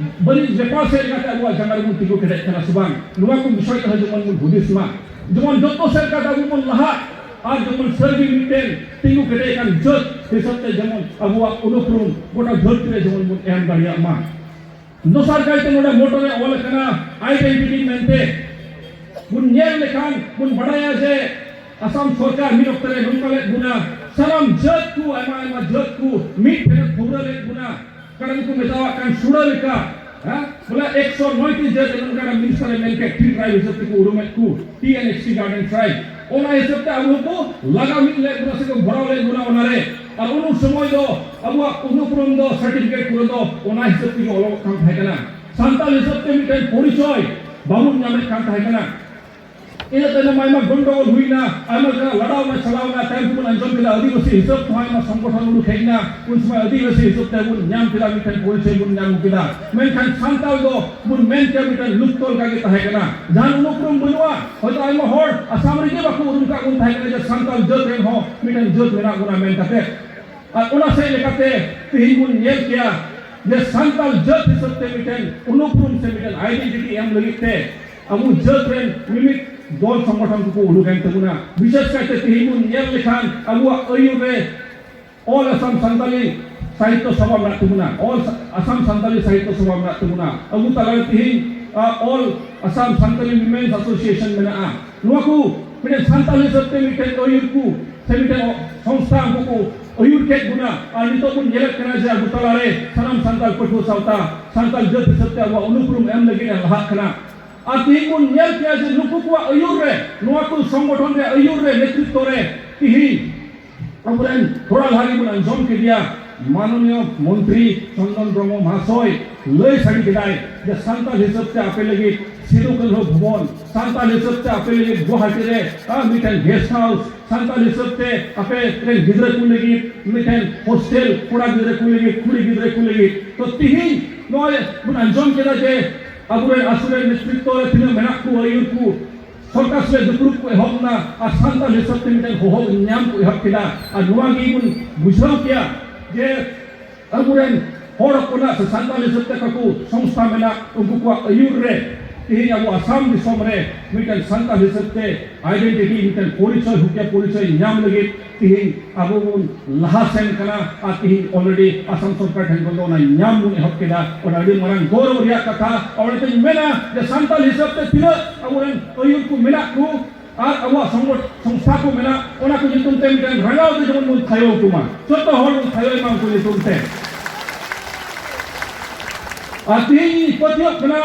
ᱵᱟᱹᱱᱤᱡᱽ ᱵᱮᱯᱟᱨ ᱥᱮᱫ ᱞᱮᱠᱟᱛᱮ ᱟᱵᱚᱣᱟᱜ ᱡᱟᱸᱜᱟ ᱨᱮᱵᱚᱱ ᱛᱤᱸᱜᱩ ᱠᱮᱴᱮᱡ ᱠᱟᱱᱟ ᱥᱮ ᱵᱟᱝ? ᱱᱚᱣᱟ ᱠᱚ ᱵᱤᱥᱚᱭ ᱛᱮᱦᱚᱸ ᱡᱮᱢᱚᱱ ᱵᱚᱱ ᱦᱩᱫᱤᱥ ᱢᱟ, ᱡᱮᱢᱚᱱ ᱡᱚᱛᱚ ᱥᱮᱫ ᱞᱮᱠᱟᱛᱮ ᱟᱵᱚ ᱵᱚᱱ ᱞᱟᱦᱟᱜ, ᱟᱨ ᱡᱮᱢᱚᱱ ᱥᱟᱹᱨᱤ ᱢᱤᱫᱴᱮᱱ ᱛᱤᱸᱜᱩ ᱠᱮᱴᱮᱡ ᱟᱠᱟᱱ ᱡᱟᱹᱛ ᱦᱤᱥᱟᱹᱵ ᱛᱮ ᱡᱮᱢᱚᱱ ᱟᱵᱚᱣᱟᱜ ᱩᱱᱩᱯᱨᱩᱢ ᱜᱚᱴᱟ ᱫᱷᱟᱹᱨᱛᱤ ᱨᱮ ᱡᱮᱢᱚᱱ ᱵᱚᱱ ᱮᱢ ᱫᱟᱲᱮᱭᱟᱜ ᱢᱟ᱾ ᱫᱚᱥᱟᱨ ᱠᱟᱭᱛᱮ ᱱᱚᱰᱮ ᱢᱚᱴᱚ ᱨᱮ ᱚᱞ ᱟᱠᱟᱱᱟ identity ᱢᱮᱱᱛᱮ᱾ ᱵᱚᱱ ᱧᱮᱞ ᱞᱮᱠᱷᱟᱱ ᱵᱚᱱ ᱵᱟᱲᱟᱭᱟ ᱡᱮ ᱟᱥᱟᱢ ᱥᱚᱨᱠᱟᱨ ᱢᱤᱫ ᱚᱠᱛᱚ ᱨᱮ ᱱᱚᱝᱠᱟ ᱞᱮᱫ ᱵᱚᱱᱟ, ᱥᱟᱱᱟᱢ ᱡᱟᱹᱛ ᱠᱚ, ᱟᱭᱢᱟ ᱟᱭᱢᱟ ᱡᱟᱹᱛ ᱠᱚ ᱢᱤᱫ ᱴᱷᱮᱱ ᱮ ᱯᱷᱩᱨᱟᱹ ᱞᱮᱫ ᱵᱚᱱᱟ᱾ ᱚᱠᱟᱴᱟᱜ ᱫᱚᱠᱚ ᱢᱮᱛᱟᱣᱟᱜ ᱠᱟᱱ ᱥᱩᱲᱟᱹ ᱞᱮᱠᱟ, ᱦᱮᱸ? ᱵᱚᱞᱮ ᱮᱠᱥᱚ ᱱᱚᱭ ᱴᱤ ᱡᱟᱹᱛ ᱮᱢᱚᱱ ᱠᱟᱱᱟ minister ᱮ ᱢᱮᱱ ᱠᱮᱫ, Tree Tribe ᱦᱤᱥᱟᱹᱵ ᱛᱮᱠᱚ ᱩᱨᱩᱢᱮᱫ ᱠᱚ, T N X T Garden Tribe᱾ ᱚᱱᱟ ᱦᱤᱥᱟᱹᱵ ᱛᱮ ᱟᱵᱚ ᱦᱚᱸᱠᱚ ᱞᱟᱜᱟ ᱢᱤᱫ ᱞᱮᱫ ᱵᱚᱱᱟ ᱥᱮᱠᱚ ᱵᱷᱚᱨᱟᱣ ᱞᱮᱫ ᱵᱚᱱᱟ ᱚᱱᱟᱨᱮ᱾ ᱟᱨ ᱩᱱ ᱥᱚᱢᱚᱭ ᱫᱚ ᱟᱵᱚᱣᱟᱜ ᱩᱱᱩᱯᱨᱩᱢ ᱫᱚ certificate ᱠᱚᱨᱮ ᱫᱚ ᱚᱱᱟ ᱦᱤᱥᱟᱹᱵ ᱛᱮᱜᱮ ᱚᱞᱚᱜ ᱠᱟᱱ ᱛᱟᱦᱮᱸ ᱠᱟᱱᱟ᱾ ᱥᱟᱱᱛᱟᱲ ᱦᱤᱥᱟᱹᱵ ᱛᱮ ᱢᱤᱫᱴᱮᱱ ᱯᱚᱨᱤᱪᱚᱭ ᱵᱟᱵᱚᱱ ᱧᱟᱢᱮᱫ ᱠᱟᱱ ᱛᱟᱦᱮᱸ ᱠᱟᱱᱟ᱾ ᱤᱱᱟᱹ ᱛᱟᱭᱱᱚᱢ ᱟᱭᱢᱟ ᱜᱚᱱᱰᱚᱜᱳᱞ ᱦᱩᱭᱱᱟ, ᱟᱭᱢᱟ ᱞᱮᱠᱟᱱᱟᱜ ᱞᱟᱲᱟᱣᱱᱟ, ᱪᱟᱞᱟᱣᱱᱟ, ᱛᱟᱭᱚᱢ ᱛᱮᱵᱚᱱ ᱟᱸᱡᱚᱢ ᱠᱮᱫᱟ ᱟᱹᱫᱤᱵᱟᱹᱥᱤ ᱦᱤᱥᱟᱹᱵ ᱛᱮᱦᱚᱸ ᱟᱭᱢᱟ ᱥᱚᱝᱜᱚᱴᱷᱚᱱ ᱩᱰᱩᱠ ᱦᱮᱡ ᱮᱱᱟ, ᱩᱱ ᱥᱚᱢᱚᱭ ᱟᱹᱫᱤᱵᱟᱹᱥᱤ ᱦᱤᱥᱟᱹᱵ ᱛᱮᱵᱚᱱ ᱧᱟᱢ ᱠᱮᱫᱟ, ᱢᱤᱫᱴᱮᱱ ᱯᱚᱨᱤᱪᱚᱭ ᱵᱚᱱ ᱧᱟᱢ ᱠᱮᱫᱟ᱾ ᱢᱮᱱᱠᱷᱟᱱ ᱥᱟᱱᱛᱟᱲ ᱫᱚ ᱵᱚᱱ ᱢᱮᱱ ᱠᱮᱭᱟ ᱢᱤᱫᱴᱮᱱ ᱞᱩᱯᱛᱚ ᱞᱮᱠᱟ ᱜᱮ ᱛᱟᱦᱮᱸ ᱠᱟᱱᱟ, ᱡᱟᱦᱟᱱ ᱩᱱᱩᱯᱨᱩᱢ ᱵᱟᱹᱱᱩᱜᱼᱟ᱾ ᱦᱚᱭᱛᱳ ᱟᱭᱢᱟ ᱦᱚᱲ ᱟᱥᱟᱢ ᱨᱮᱜᱮ ᱵᱟᱠᱚ ᱩᱨᱩᱢ ᱠᱟᱜ ᱵᱚᱱ ᱛᱟᱦᱮᱸ ᱠᱟᱱᱟ ᱡᱮ ᱥᱟᱱᱛᱟᱲ ᱡᱟᱹᱛ ᱨᱮᱱ ᱦᱚᱸ ᱢᱤᱫᱴᱮᱱ ᱡᱟᱹᱛ ᱢᱮᱱᱟᱜ ᱵᱚᱱᱟ ᱢᱮᱱ ᱠᱟᱛᱮ᱾ ᱟᱨ ᱚᱱᱟ ᱥᱮᱫ ᱞᱮᱠᱟᱛᱮ ᱛᱮᱦᱮᱧ ᱵᱚᱱ ᱧᱮᱞ ᱠᱮᱭᱟ ᱡᱮ ᱥᱟᱱᱛᱟᱲ ᱡᱟᱹᱛ ᱦᱤᱥᱟᱹᱵ ᱛᱮ ᱢᱤᱫᱴᱮᱱ ᱩᱱᱩᱯᱨᱩᱢ ᱥᱮ ᱢᱤᱫᱴᱮᱱ identity ᱮᱢ ᱞᱟᱹᱜᱤᱫ ᱛᱮ ᱟᱵᱚ ᱡᱟᱹᱛ ᱨᱮᱱ ᱢᱤᱢᱤᱫ ᱫᱚᱞ ᱥᱚᱝᱜᱚᱴᱷᱚᱱ ᱠᱚᱠᱚ ᱩᱰᱩᱠᱮᱱ ᱛᱟᱵᱚᱱᱟ᱾ ᱵᱤᱥᱮᱥ ᱠᱟᱭᱛᱮ ᱛᱮᱦᱮᱧ ᱵᱚᱱ ᱧᱮᱞ ᱞᱮᱠᱷᱟᱱ ᱟᱵᱚᱣᱟᱜ ᱟᱹᱭᱩᱨ ᱨᱮ All Assam Santali Sahitya Sabha ᱢᱮᱱᱟᱜ ᱛᱟᱵᱚᱱᱟ, All Assam Santali Sahitya Sabha ᱢᱮᱱᱟᱜ ᱛᱟᱵᱚᱱᱟ, ᱟᱵᱚ ᱛᱟᱞᱟᱨᱮ ᱛᱮᱦᱮᱧ ᱟ, All Assam Santali Women's Association ᱢᱮᱱᱟᱜᱼᱟ᱾ ᱱᱚᱣᱟ ᱠᱚ ᱢᱤᱫᱴᱮᱱ ᱥᱟᱱᱛᱟᱞ ᱦᱤᱥᱟᱹᱵ ᱛᱮ ᱢᱤᱫᱴᱮᱱ ᱟᱹᱭᱩᱨ ᱠᱚ ᱥᱮ ᱢᱤᱫᱴᱮᱱ ᱥᱚᱝᱥᱛᱷᱟ ᱩᱱᱠᱩ ᱠᱚ ᱟᱹᱭᱩᱨ ᱠᱮᱫ ᱵᱚᱱᱟ᱾ ᱟᱨ ᱱᱤᱛᱚᱜ ᱵᱚᱱ ᱧᱮᱞᱮᱫ ᱠᱟᱱᱟ ᱡᱮ ᱟᱵᱚ ᱛᱟᱞᱟᱨᱮ ᱥᱟᱱᱟᱢ ᱥᱟᱱᱛᱟᱞ ᱯᱟᱹᱴᱷᱩᱣᱟᱹ ᱥᱟᱶᱛᱟ ᱥᱟᱱᱛᱟᱞ ᱡᱟᱹᱛ ᱦᱤᱥᱟᱹᱵ ᱛᱮ ᱟᱵᱚᱣᱟᱜ ᱩᱱᱩᱯᱨᱩᱢ ᱮᱢ ᱞᱟᱹᱜᱤᱫ ᱮ ᱞᱟᱦᱟᱜ ᱠᱟᱱᱟ᱾ ᱟᱨ ᱛᱮᱦᱮᱧ ᱵᱚᱱ ᱧᱮᱞ ᱠᱮᱜᱼᱟ ᱡᱮ ᱱᱩᱠᱩ ᱠᱚᱣᱟᱜ ᱟᱹᱭᱩᱨ ᱨᱮ, ᱱᱚᱣᱟ ᱠᱚ ᱥᱚᱝᱜᱚᱴᱷᱚᱱ ᱨᱮᱭᱟᱜ ᱟᱹᱭᱩᱨ ᱨᱮ, ᱱᱮᱛᱨᱤᱛᱵ ᱨᱮ ᱛᱮᱦᱮᱧ ᱟᱵᱚᱨᱮᱱ ᱛᱷᱚᱲᱟ ᱞᱟᱦᱟ ᱜᱮᱵᱚᱱ ᱟᱸᱡᱚᱢ ᱠᱮᱫᱮᱭᱟ, ᱢᱟᱱᱚᱱᱤᱭᱚ ᱢᱚᱱᱛᱨᱤ ᱪᱚᱱᱫᱚᱱ ᱵᱨᱚᱦᱢᱚ ᱢᱚᱦᱟᱥᱚᱭ ᱞᱟᱹᱭ ᱥᱟᱰᱮ ᱠᱮᱫᱟᱭ ᱡᱮ ᱥᱟᱱᱛᱟᱲ ᱦᱤᱥᱟᱹᱵ ᱛᱮ ᱟᱯᱮ ᱞᱟᱹᱜᱤᱫ ᱥᱤᱫᱩ ᱠᱟᱹᱱᱦᱩ ᱵᱷᱚᱵᱚᱱ, ᱥᱟᱱᱛᱟᱲ ᱦᱤᱥᱟᱹᱵ ᱛᱮ ᱟᱯᱮ ᱞᱟᱹᱜᱤᱫ ᱜᱩᱣᱟᱦᱟᱴᱤ ᱨᱮ, ᱟᱨ ᱢᱤᱫᱴᱮᱱ ᱜᱮᱥᱴ ᱦᱟᱣᱩᱥ, ᱥᱟᱱᱛᱟᱲ ᱦᱤᱥᱟᱹᱵ ᱛᱮ ᱟᱯᱮ ᱨᱮᱱ ᱜᱤᱫᱽᱨᱟᱹ ᱠᱚ ᱞᱟᱹᱜᱤᱫ ᱢᱤᱫᱴᱮᱱ ᱦᱳᱥᱴᱮᱞ, ᱠᱚᱲᱟ ᱜᱤᱫᱽᱨᱟᱹ ᱠᱚ ᱞᱟᱹᱜᱤᱫ, ᱠᱩᱲᱤ ᱜᱤᱫᱽᱨᱟᱹ ᱠᱚ ᱞᱟᱹᱜᱤᱫ᱾ ᱛᱚ ᱛᱤᱦᱤᱧ ᱱᱚᱜᱼᱚᱭ ᱵᱚᱱ ᱟᱸᱡᱚᱢ ᱠᱮᱫᱟ ᱡᱮ ᱟᱵᱚᱨᱮᱱ ᱟᱥᱩᱨᱮᱱ ᱱᱮᱛᱨᱤᱛᱵ ᱨᱮ ᱛᱤᱱᱟᱹᱜ ᱢᱮᱱᱟᱜ ᱠᱚ, ᱟᱹᱭᱩᱨ ᱠᱚ, ᱥᱚᱨᱠᱟᱨ ᱥᱟᱞᱟᱜ ᱫᱩᱯᱲᱩᱵ ᱠᱚ ᱮᱦᱚᱵ ᱮᱱᱟ ᱟᱨ ᱥᱟᱱᱛᱟᱲ ᱦᱤᱥᱟᱹᱵ ᱛᱮ ᱢᱤᱫᱴᱮᱱ ᱦᱚᱦᱚ ᱧᱟᱢ ᱠᱚ ᱮᱦᱚᱵ ᱠᱮᱫᱟ᱾ ᱟᱨ ᱱᱚᱣᱟ ᱜᱮᱵᱚᱱ ᱵᱩᱡᱷᱟᱹᱣ ᱠᱮᱭᱟ ᱡᱮ ᱟᱵᱚᱨᱮᱱ ᱦᱚᱲ ᱦᱚᱯᱚᱱᱟᱜ ᱥᱮ ᱥᱟᱱᱛᱟᱲ ᱦᱤᱥᱟᱹᱵ ᱛᱮ ᱚᱠᱟ ᱠᱚ ᱥᱚᱝᱥᱛᱷᱟ ᱢᱮᱱᱟᱜ, ᱩᱱᱠᱩ ᱠᱚᱣᱟᱜ ᱟᱹᱭᱩᱨ ᱨᱮ ᱛᱮᱦᱮᱧ ᱟᱵᱚ ᱟᱥᱟᱢ ᱫᱤᱥᱚᱢ ᱨᱮ ᱢᱤᱫᱴᱮᱱ ᱥᱟᱱᱛᱟᱲ ᱦᱤᱥᱟᱹᱵ ᱛᱮ ᱟᱭᱰᱮᱱᱴᱤᱴᱤ, ᱢᱤᱫᱴᱮᱱ ᱯᱚᱨᱤᱪᱚᱭ, ᱦᱩᱠᱤᱭᱟᱹ ᱯᱚᱨᱤᱪᱚᱭ ᱧᱟᱢ ᱞᱟᱹᱜᱤᱫ ᱛᱮᱦᱮᱧ ᱟᱵᱚ ᱵᱚᱱ ᱞᱟᱦᱟ ᱥᱮᱱ ᱠᱟᱱᱟ᱾ ᱟᱨ ᱛᱮᱦᱮᱧ already ᱟᱥᱟᱢ ᱥᱚᱨᱠᱟᱨ ᱴᱷᱮᱱ ᱠᱷᱚᱱ ᱫᱚ ᱚᱱᱟ ᱧᱟᱢ ᱵᱚᱱ ᱮᱦᱚᱵ ᱠᱮᱫᱟ᱾ ᱚᱱᱟ ᱟᱹᱰᱤ ᱢᱟᱨᱟᱝ ᱜᱚᱨᱚᱵᱽ ᱨᱮᱭᱟᱜ ᱠᱟᱛᱷᱟ᱾ ᱟᱨ ᱚᱱᱟᱛᱮᱧ ᱢᱮᱱᱟ ᱡᱮ ᱥᱟᱱᱛᱟᱲ ᱦᱤᱥᱟᱹᱵ ᱛᱮ ᱛᱤᱱᱟᱹᱜ ᱟᱵᱚᱨᱮᱱ ᱟᱹᱭᱩᱨ ᱠᱚ ᱢᱮᱱᱟᱜ ᱠᱚ ᱟᱨ ᱟᱵᱚᱣᱟᱜ ᱥᱚᱝᱜᱚ-, ᱥᱚᱝᱥᱛᱷᱟ ᱠᱚ ᱢᱮᱱᱟᱜ, ᱚᱱᱟ ᱠᱚ ᱧᱩᱛᱩᱢ ᱛᱮ ᱢᱤᱫᱴᱮᱱ ᱨᱟᱸᱜᱟᱣ ᱛᱮ ᱡᱮᱢᱚᱱ ᱵᱚᱱ ᱛᱷᱟᱭᱚ ᱠᱚᱢᱟ, ᱡᱚᱛᱚ ᱦᱚᱲ ᱵᱚᱱ ᱛᱷᱟᱭᱚᱭ ᱢᱟ ᱩᱱᱠᱩ ᱧᱩᱛᱩᱢ ᱛᱮ᱾ ᱟᱨ ᱛᱮᱦᱮᱧ ᱤᱧ ᱯᱟᱹᱛᱭᱟᱹᱜ ᱠᱟᱱᱟ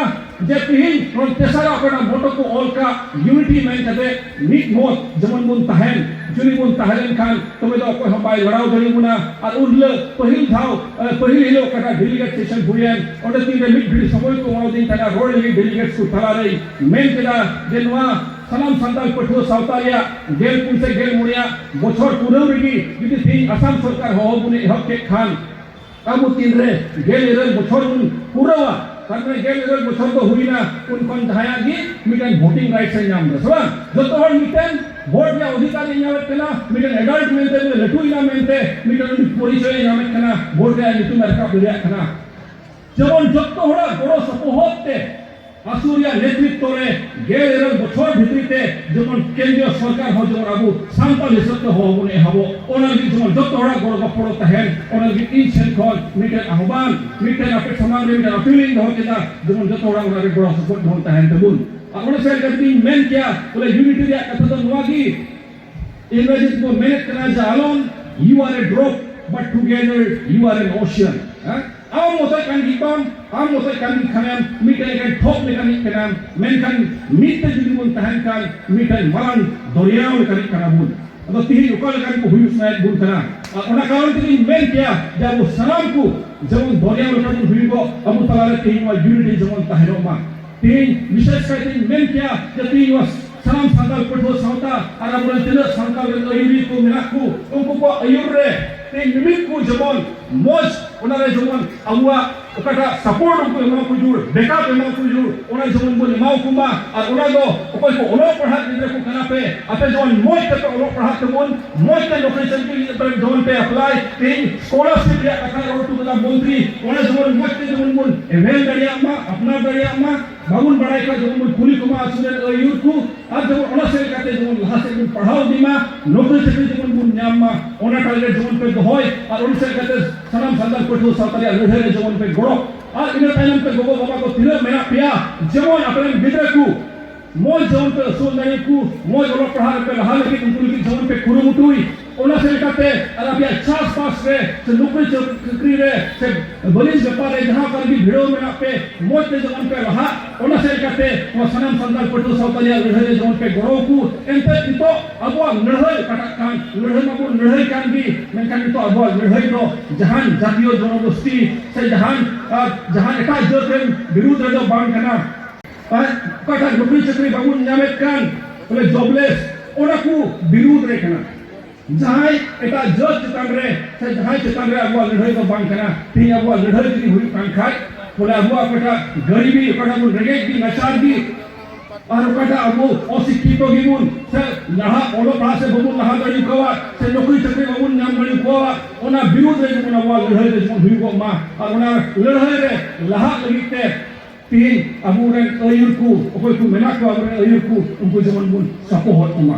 ᱡᱮ ᱛᱮᱦᱮᱧ ᱱᱚᱣᱟ ᱛᱮᱥᱟᱨᱟᱜ ᱚᱠᱟᱴᱟᱜ ᱢᱚᱴᱚ ᱠᱚ ᱚᱞ ᱠᱟᱜ, ᱭᱩᱱᱤᱴᱤ ᱢᱮᱱ ᱠᱟᱛᱮ ᱢᱤᱫ ᱢᱚᱛ ᱡᱮᱢᱚᱱ ᱵᱚᱱ ᱛᱟᱦᱮᱱ, ᱡᱩᱫᱤ ᱵᱚᱱ ᱛᱟᱦᱮᱸ ᱞᱮᱱᱠᱷᱟᱱ ᱛᱚᱵᱮ ᱫᱚ ᱚᱠᱚᱭ ᱦᱚᱸ ᱵᱟᱭ ᱞᱟᱲᱟᱣ ᱫᱟᱲᱮᱭᱟᱵᱚᱱᱟ᱾ ᱟᱨ ᱩᱱ ᱦᱤᱞᱳᱜ ᱯᱟᱹᱦᱤᱞ ᱫᱷᱟᱣ, ᱮ, ᱯᱟᱹᱦᱤᱞ ᱦᱤᱞᱳᱜ ᱚᱠᱟᱴᱟᱜ ᱰᱮᱞᱤᱜᱮᱴ ᱥᱮᱥᱚᱱ ᱦᱩᱭᱮᱱ, ᱚᱸᱰᱮ ᱛᱤᱱᱨᱮ ᱢᱤᱫ ᱜᱷᱟᱹᱲᱤᱡ ᱥᱚᱢᱚᱭ ᱠᱚ ᱮᱢᱟᱣᱫᱤᱧ ᱛᱟᱦᱮᱱᱟ ᱨᱚᱲ ᱞᱟᱹᱜᱤᱫ ᱰᱮᱞᱤᱜᱮᱴᱥ ᱠᱚ ᱛᱟᱞᱟᱨᱮᱧ ᱢᱮᱱ ᱠᱮᱫᱟ ᱡᱮ ᱱᱚᱣᱟ ᱥᱟᱱᱟᱢ ᱥᱟᱱᱛᱟᱲ ᱯᱟᱹᱴᱷᱩᱣᱟᱹ ᱥᱟᱶᱛᱟ ᱨᱮᱭᱟᱜ ᱜᱮᱞ ᱯᱩᱱ ᱥᱮ ᱜᱮᱞ ᱢᱚᱬᱮᱭᱟᱜ ᱵᱚᱪᱷᱚᱨ ᱯᱩᱨᱟᱹᱣ ᱨᱮᱜᱮ ᱡᱩᱫᱤ ᱛᱮᱦᱮᱧ ᱟᱥᱟᱢ ᱥᱚᱨᱠᱟᱨ ᱦᱚᱦᱚ ᱵᱚᱱ ᱮᱦᱚᱵ ᱠᱮᱫ ᱠᱷᱟᱱ, ᱟᱵᱚ ᱛᱤᱱᱨᱮ ᱜᱮᱞ ᱤᱨᱟᱹᱞ ᱵᱚᱪᱷᱚᱨ ᱵᱚᱱ ᱯᱩᱨᱟᱹᱣᱟ, ᱛᱟᱨ ᱢᱟᱱᱮ ᱜᱮᱞ ᱤᱨᱟᱹᱞ ᱵᱚᱪᱷᱚᱨ ᱫᱚ ᱦᱩᱭᱱᱟ, ᱩᱱ ᱠᱷᱚᱱ ᱡᱟᱦᱟᱸᱭᱟᱜ ᱜᱮ ᱢᱤᱫᱴᱮᱱ ᱵᱷᱳᱴᱤᱝ ᱨᱟᱭᱤᱴᱥ ᱮ ᱧᱟᱢ ᱮᱫᱟ, ᱥᱮ ᱵᱟᱝ? ᱡᱚᱛᱚ ᱦᱚᱲ ᱢᱤᱫᱴᱮᱱ ᱵᱷᱳᱴ ᱨᱮᱭᱟᱜ ᱚᱫᱷᱤᱠᱟᱨ ᱮ ᱧᱟᱢᱮᱫ ᱠᱟᱱᱟ, ᱢᱤᱫᱴᱮᱱ ᱮᱰᱟᱞᱴ ᱢᱮᱱᱛᱮ, ᱢᱤᱫᱴᱮᱱ ᱞᱟᱹᱴᱩᱭᱮᱱᱟ ᱢᱮᱱᱛᱮ ᱢᱤᱫᱴᱮᱱ ᱩᱱᱤ ᱯᱚᱨᱤᱪᱚᱭ ᱮ ᱧᱟᱢᱮᱫ ᱠᱟᱱᱟ, ᱵᱷᱳᱴ ᱨᱮᱭᱟᱜ ᱧᱩᱛᱩᱢ ᱮ ᱨᱟᱠᱟᱵ ᱫᱟᱲᱮᱭᱟᱜ ᱠᱟᱱᱟ᱾ ᱡᱮᱢᱚᱱ ᱡᱚᱛᱚ ᱦᱚᱲᱟᱜ ᱜᱚᱲᱚ ᱥᱚᱯᱚᱦᱚᱫ ᱛᱮ ᱟᱥᱩ ᱨᱮᱭᱟᱜ ᱱᱮᱛᱨᱤᱛᱵ ᱨᱮ ᱜᱮᱞ ᱤᱨᱟᱹᱞ ᱵᱚᱪᱷᱚᱨ ᱵᱷᱤᱛᱨᱤ ᱛᱮ ᱡᱮᱢᱚᱱ ᱠᱮᱱᱫᱨᱤᱭᱚ ᱥᱚᱨᱠᱟᱨ ᱦᱚᱸ ᱡᱮᱢᱚᱱ ᱟᱵᱚ ᱥᱟᱱᱛᱟᱲ ᱦᱤᱥᱟᱹᱵ ᱛᱮ ᱦᱚᱦᱚ ᱵᱚᱱ ᱮᱦᱚᱵᱚᱜ, ᱚᱱᱟ ᱞᱟᱹᱜᱤᱫ ᱡᱮᱢᱚᱱ ᱡᱚᱛᱚ ᱦᱚᱲᱟᱜ ᱜᱚᱲᱚ ᱜᱚᱯᱚᱲᱚ ᱛᱟᱦᱮᱱ, ᱚᱱᱟ ᱞᱟᱹᱜᱤᱫ ᱤᱧ ᱥᱮᱱ ᱠᱷᱚᱱ ᱢᱤᱫᱴᱮᱱ ᱟᱦᱵᱟᱱ, ᱢᱤᱫᱴᱮᱱ ᱟᱯᱮ ᱥᱟᱢᱟᱝ ᱨᱮ ᱢᱤᱫᱴᱮᱱ appeal ᱤᱧ ᱫᱚᱦᱚ ᱠᱮᱫᱟ, ᱡᱮᱢᱚᱱ ᱡᱚᱛᱚ ᱦᱚᱲᱟᱜ ᱚᱱᱟ ᱨᱮ ᱜᱚᱲᱚ ᱥᱚᱯᱚᱦᱚᱫ ᱡᱮᱢᱚᱱ ᱛᱟᱦᱮᱱ ᱛᱟᱵᱚᱱ᱾ ᱟᱨ ᱚᱱᱟ ᱥᱟᱶ ᱠᱟᱛᱮ ᱤᱧ ᱢᱮᱱ ᱠᱮᱭᱟ, ᱵᱚᱞᱮ unity ᱨᱮᱭᱟᱜ ᱠᱟᱛᱷᱟ ᱫᱚ ᱱᱚᱣᱟ ᱜᱮ, ᱤᱝᱨᱮᱡᱤ ᱛᱮᱠᱚ ᱢᱮᱱᱮᱫ ᱠᱟᱱᱟ ᱡᱮ, "Alone you are a drop, but together you are an ocean." ᱦᱮᱸ? ᱟᱢ ᱢᱚᱛᱚᱡ ᱠᱟᱱ ᱜᱮ ᱵᱟᱢ, ᱟᱢ ᱢᱚᱛᱚᱡ ᱠᱟᱱ ᱜᱮ ᱠᱷᱟᱱᱮᱢ, ᱢᱤᱫᱴᱮᱱ ᱮᱠᱮᱱ ᱴᱷᱚᱯ ᱞᱮᱠᱟᱱᱤᱡ ᱠᱟᱱᱟᱢ, ᱢᱮᱱᱠᱷᱟᱱ ᱢᱤᱫ ᱛᱮ ᱡᱩᱫᱤ ᱵᱚᱱ ᱛᱟᱦᱮᱱ ᱠᱷᱟᱱ ᱢᱤᱫᱴᱮᱱ ᱢᱟᱨᱟᱝ ᱫᱚᱨᱭᱟᱣ ᱞᱮᱠᱟᱱᱤᱡ ᱠᱟᱱᱟ ᱵᱚᱱ᱾ ᱟᱫᱚ ᱛᱤᱦᱤᱧ ᱚᱠᱟ ᱞᱮᱠᱟᱱ ᱠᱚ ᱦᱩᱭᱩᱜ ᱥᱟᱱᱟᱭᱮᱫ ᱵᱚᱱ ᱠᱟᱱᱟ? ᱟᱨ ᱚᱱᱟ ᱠᱟᱨᱚᱱ ᱛᱮᱜᱤᱧ ᱢᱮᱱ ᱠᱮᱭᱟ ᱡᱮ ᱟᱵᱚ ᱥᱟᱱᱟᱢ ᱠᱚ ᱡᱮᱢᱚᱱ ᱫᱚᱨᱭᱟ ᱞᱮᱠᱟ ᱵᱚᱱ ᱦᱩᱭᱩᱜᱚᱜ, ᱟᱵᱚ ᱛᱟᱞᱟᱨᱮ ᱛᱤᱦᱤᱧ ᱱᱚᱣᱟ unity ᱡᱮᱢᱚᱱ ᱛᱟᱦᱮᱱᱚᱜ ᱢᱟ᱾ ᱛᱤᱦᱤᱧ ᱵᱤᱥᱮᱥ ᱠᱟᱭᱛᱮᱧ ᱢᱮᱱ ᱠᱮᱭᱟ ᱡᱮ ᱛᱤᱦᱤᱧ ᱱᱚᱣᱟ ᱥᱟᱱᱟᱢ ᱥᱟᱱᱛᱟᱲ ᱯᱟᱹᱴᱷᱩᱣᱟᱹ ᱥᱟᱶᱛᱟ ᱟᱨ ᱟᱵᱚᱨᱮᱱ ᱛᱤᱱᱟᱹᱜ ᱥᱟᱱᱛᱟᱲ ᱨᱮᱱ ᱟᱹᱭᱩᱨᱤᱭᱟᱹ ᱠᱚ ᱢᱮᱱᱟᱜ ᱠᱚ, ᱩᱱᱠᱩ ᱠᱚᱣᱟᱜ ᱟᱹᱭᱩᱨ ᱨᱮ ᱛᱤᱦᱤᱧ ᱢᱤᱢᱤᱫ ᱠᱚ ᱡᱮᱢᱚᱱ ᱢᱚᱡᱽ, ᱚᱱᱟᱨᱮ ᱡᱮᱢᱚᱱ ᱟᱵᱚᱣᱟᱜ ᱚᱠᱟᱴᱟᱜ support ᱩᱱᱠᱩ ᱮᱢᱟ ᱠᱚ ᱡᱟᱹᱨᱩᱲ, backup ᱮᱢᱟ ᱠᱚ ᱡᱟᱹᱨᱩᱲ, ᱚᱱᱟ ᱡᱮᱢᱚᱱ ᱵᱚᱱ ᱮᱢᱟ ᱠᱚ ᱢᱟ᱾ ᱟᱨ ᱚᱱᱟ ᱫᱚ ᱚᱠᱚᱭ ᱠᱚ ᱚᱞᱚᱜ ᱯᱟᱲᱦᱟᱜ ᱜᱤᱫᱽᱨᱟᱹ ᱠᱚ ᱠᱟᱱᱟ ᱯᱮ, ᱟᱯᱮ ᱡᱮᱢᱚᱱ ᱢᱚᱡᱽ ᱛᱮᱯᱮ ᱚᱞᱚᱜ ᱯᱟᱲᱦᱟᱜ ᱛᱟᱵᱚᱱ, ᱢᱚᱡᱽ ᱛᱮ ᱱᱚᱠᱨᱤ ᱪᱟᱹᱠᱨᱤ ᱞᱟᱹᱜᱤᱫ ᱯᱮ ᱡᱮᱢᱚᱱ ᱯᱮ apply᱾ ᱛᱮᱦᱮᱧ scholarship ᱨᱮᱭᱟᱜ ᱠᱟᱛᱷᱟ ᱨᱚᱲ ᱦᱚᱴᱚ ᱠᱟᱫᱟ ᱢᱚᱱᱛᱨᱤ, ᱚᱱᱟ ᱡᱮᱢᱚᱱ ᱢᱚᱡᱽ ᱛᱮ ᱡᱮᱢᱚᱱ ᱵᱚᱱ avail ᱫᱟᱲᱮᱭᱟᱜ ᱢᱟ, ᱟᱯᱱᱟᱨ ᱫᱟᱲᱮᱭᱟᱜ ᱢᱟ, ᱵᱟᱵᱚᱱ ᱵᱟᱲᱟᱭ ᱠᱷᱟᱱ ᱡᱮᱢᱚᱱ ᱵᱚᱱ ᱠᱩᱞᱤ ᱠᱚᱢᱟ ᱟᱹᱛᱩ ᱨᱮᱱ ᱟᱹᱭᱩᱨ ᱠᱚ, ᱟᱨ ᱡᱮᱢᱚᱱ ᱚᱱᱟ ᱥᱮᱫ ᱞᱮᱠᱟᱛᱮ ᱡᱮᱢᱚᱱ ᱞᱟᱦᱟ ᱥᱮᱫ ᱵᱚᱱ ᱯᱟᱲᱦᱟᱣ ᱤᱫᱤ ᱢᱟ, ᱱᱚᱠᱨᱤ ᱪᱟᱹᱠᱨᱤ ᱡᱮᱢᱚᱱ ᱵᱚᱱ ᱧᱟᱢ ᱢᱟ, ᱚᱱᱟ target ᱡᱮᱢᱚᱱ ᱯᱮ ᱫᱚᱦᱚᱭ, ᱟᱨ ᱚᱱᱟ ᱥᱮᱫ ᱞᱮᱠᱟᱛᱮ ᱥᱟᱱᱟᱢ ᱥᱟᱱᱛᱟᱲ ᱯᱟᱹᱴᱷᱩᱣᱟᱹ ᱥᱟᱶᱛᱟ ᱨᱮᱭᱟᱜ ᱞᱟᱹᱲᱦᱟᱹᱭ ᱨᱮ ᱡᱮᱢᱚᱱ ᱯᱮ ᱜᱚᱲᱚ᱾ ᱟᱨ ᱤᱱᱟᱹ ᱛᱟᱭᱱᱚᱢ ᱛᱮ ᱜᱚᱜᱚ ᱵᱟᱵᱟ ᱠᱚ ᱛᱤᱱᱟᱹᱜ ᱢᱮᱱᱟᱜ ᱯᱮᱭᱟ, ᱡᱮᱢᱚᱱ ᱟᱯᱮ ᱨᱮᱱ ᱜᱤᱫᱽᱨᱟᱹ ᱠᱚ ᱢᱚᱡᱽ ᱡᱮᱢᱚᱱ ᱯᱮ ᱟᱹᱥᱩᱞ ᱫᱟᱲᱮᱭᱟᱠᱚ, ᱢᱚᱡᱽ ᱚᱞᱚᱜ ᱯᱟᱲᱦᱟᱜ ᱨᱮᱯᱮ ᱞᱟᱦᱟ ᱞᱟᱹᱜᱤᱫ ᱩᱱᱠᱩ ᱞᱟᱹᱜᱤᱫ ᱡᱮᱢᱚᱱ ᱯᱮ ᱠᱩᱨᱩᱢᱩᱴᱩᱭ, ᱚᱱᱟ ᱥᱮᱫ ᱞᱮᱠᱟᱛᱮ ᱟᱨ ᱟᱯᱮᱭᱟᱜ ᱪᱟᱥᱵᱟᱥ ᱨᱮ ᱥᱮ ᱱᱚᱠᱨᱤ ᱪᱟᱹᱠᱨᱤ ᱨᱮ ᱥᱮ ᱵᱟᱹᱱᱤᱡᱽ ᱵᱮᱯᱟᱨ ᱨᱮ ᱡᱟᱦᱟᱸ ᱚᱠᱟ ᱨᱮᱜᱮ ᱵᱷᱤᱲᱟᱹᱣ ᱢᱮᱱᱟᱜ ᱯᱮ, ᱢᱚᱡᱽ ᱛᱮ ᱡᱮᱢᱚᱱ ᱯᱮ ᱞᱟᱦᱟᱜ, ᱚᱱᱟ ᱥᱮᱫ ᱞᱮᱠᱟᱛᱮ ᱱᱚᱣᱟ ᱥᱟᱱᱟᱢ ᱥᱟᱱᱛᱟᱲ ᱯᱟᱹᱴᱷᱩᱣᱟᱹ ᱥᱟᱶᱛᱟ ᱨᱮᱭᱟᱜ ᱞᱟᱹᱲᱦᱟᱹᱭ ᱨᱮ ᱡᱮᱢᱚᱱ ᱯᱮ ᱜᱚᱲᱚ ᱟᱠᱚ᱾ ᱮᱱᱛᱮᱫ ᱱᱤᱛᱚᱜ ᱟᱵᱚᱣᱟᱜ ᱞᱟᱹᱲᱦᱟᱹᱭ ᱚᱠᱟᱴᱟᱜ ᱠᱟᱱ, ᱞᱟᱹᱲᱦᱟᱹᱭ ᱢᱟᱵᱚᱱ ᱞᱟᱹᱲᱦᱟᱹᱭ ᱠᱟᱱ ᱜᱮ, ᱢᱮᱱᱠᱷᱟᱱ ᱱᱤᱛᱚᱜ ᱟᱵᱚᱣᱟᱜ ᱞᱟᱹᱲᱦᱟᱹᱭ ᱫᱚ ᱡᱟᱦᱟᱱ ᱡᱟᱹᱛᱤᱭᱚ ᱡᱚᱱᱚᱜᱳᱥᱴᱤ ᱥᱮ ᱡᱟᱦᱟᱱ, ᱟᱨ ᱡᱟᱦᱟᱱ ᱮᱴᱟᱜ ᱡᱟᱹᱛ ᱨᱮᱱ ᱵᱤᱨᱩᱫᱷ ᱨᱮᱫᱚ ᱵᱟᱝ ᱠᱟᱱᱟ᱾ ᱟᱨ ᱚᱠᱟᱴᱟᱜ ᱱᱚᱠᱨᱤ ᱪᱟᱹᱠᱨᱤ ᱵᱟᱵᱚᱱ ᱧᱟᱢᱮᱫ ᱠᱟᱱ, ᱵᱚᱞᱮ jobless, ᱚᱱᱟ ᱠᱚ ᱵᱤᱨᱩᱫᱷ ᱨᱮ ᱠᱟᱱᱟ᱾ ᱡᱟᱦᱟᱸᱭ ᱮᱴᱟᱜ ᱡᱟᱹᱛ ᱪᱮᱛᱟᱱ ᱨᱮ ᱥᱮ ᱡᱟᱦᱟᱸᱭ ᱪᱮᱛᱟᱱ ᱨᱮ ᱟᱵᱚᱣᱟᱜ ᱞᱟᱹᱲᱦᱟᱹᱭ ᱫᱚ ᱵᱟᱝ ᱠᱟᱱᱟ᱾ ᱛᱮᱦᱮᱧ ᱟᱵᱚᱣᱟᱜ ᱞᱟᱹᱲᱦᱟᱹᱭ ᱡᱩᱫᱤ ᱦᱩᱭᱩᱜ ᱠᱟᱱ ᱠᱷᱟᱡ, ᱵᱚᱞᱮ ᱟᱵᱚᱣᱟᱜ ᱚᱠᱟᱴᱟᱜ ᱜᱟᱹᱨᱤᱵᱤ, ᱚᱠᱟᱴᱟᱜ ᱵᱚᱱ ᱨᱮᱸᱜᱮᱡ ᱜᱮ, ᱱᱟᱪᱟᱨ ᱜᱮ, ᱟᱨ ᱚᱠᱟᱴᱟᱜ ᱟᱵᱚ ᱚᱥᱤᱠᱠᱷᱤᱛᱚ ᱜᱮᱵᱚᱱ ᱥᱮ ᱞᱟᱦᱟ ᱚᱞᱚᱜ ᱯᱟᱲᱦᱟᱜ ᱥᱮ ᱵᱟᱵᱚᱱ ᱞᱟᱦᱟ ᱫᱟᱲᱮ ᱟᱠᱟᱣᱟᱫ ᱥᱮ ᱱᱚᱠᱨᱤ ᱪᱟᱹᱠᱨᱤ ᱵᱟᱵᱚᱱ ᱧᱟᱢ ᱫᱟᱲᱮ ᱟᱠᱟᱣᱟᱫ, ᱚᱱᱟ ᱵᱤᱨᱩᱫᱷ ᱨᱮ ᱡᱮᱢᱚᱱ ᱟᱵᱚᱣᱟᱜ ᱞᱟᱹᱲᱦᱟᱹᱭ ᱨᱮ ᱡᱮᱢᱚᱱ ᱦᱩᱭᱩᱜᱚᱜ ᱢᱟ᱾ ᱟᱨ ᱚᱱᱟ ᱞᱟᱹᱲᱦᱟᱹᱭ ᱨᱮ ᱞᱟᱦᱟᱜ ᱞᱟᱹᱜᱤᱫ ᱛᱮ ᱛᱮᱦᱮᱧ ᱟᱵᱚᱨᱮᱱ ᱟᱹᱭᱩᱨ ᱠᱚ, ᱚᱠᱚᱭ ᱠᱚ ᱢᱮᱱᱟᱜ ᱠᱚᱣᱟ ᱟᱵᱚᱨᱮᱱ ᱟᱹᱭᱩᱨ ᱠᱚ, ᱩᱱᱠᱩ ᱡᱮᱢᱚᱱ ᱵᱚᱱ ᱥᱟᱯᱚᱦᱚᱫ ᱠᱚᱢᱟ᱾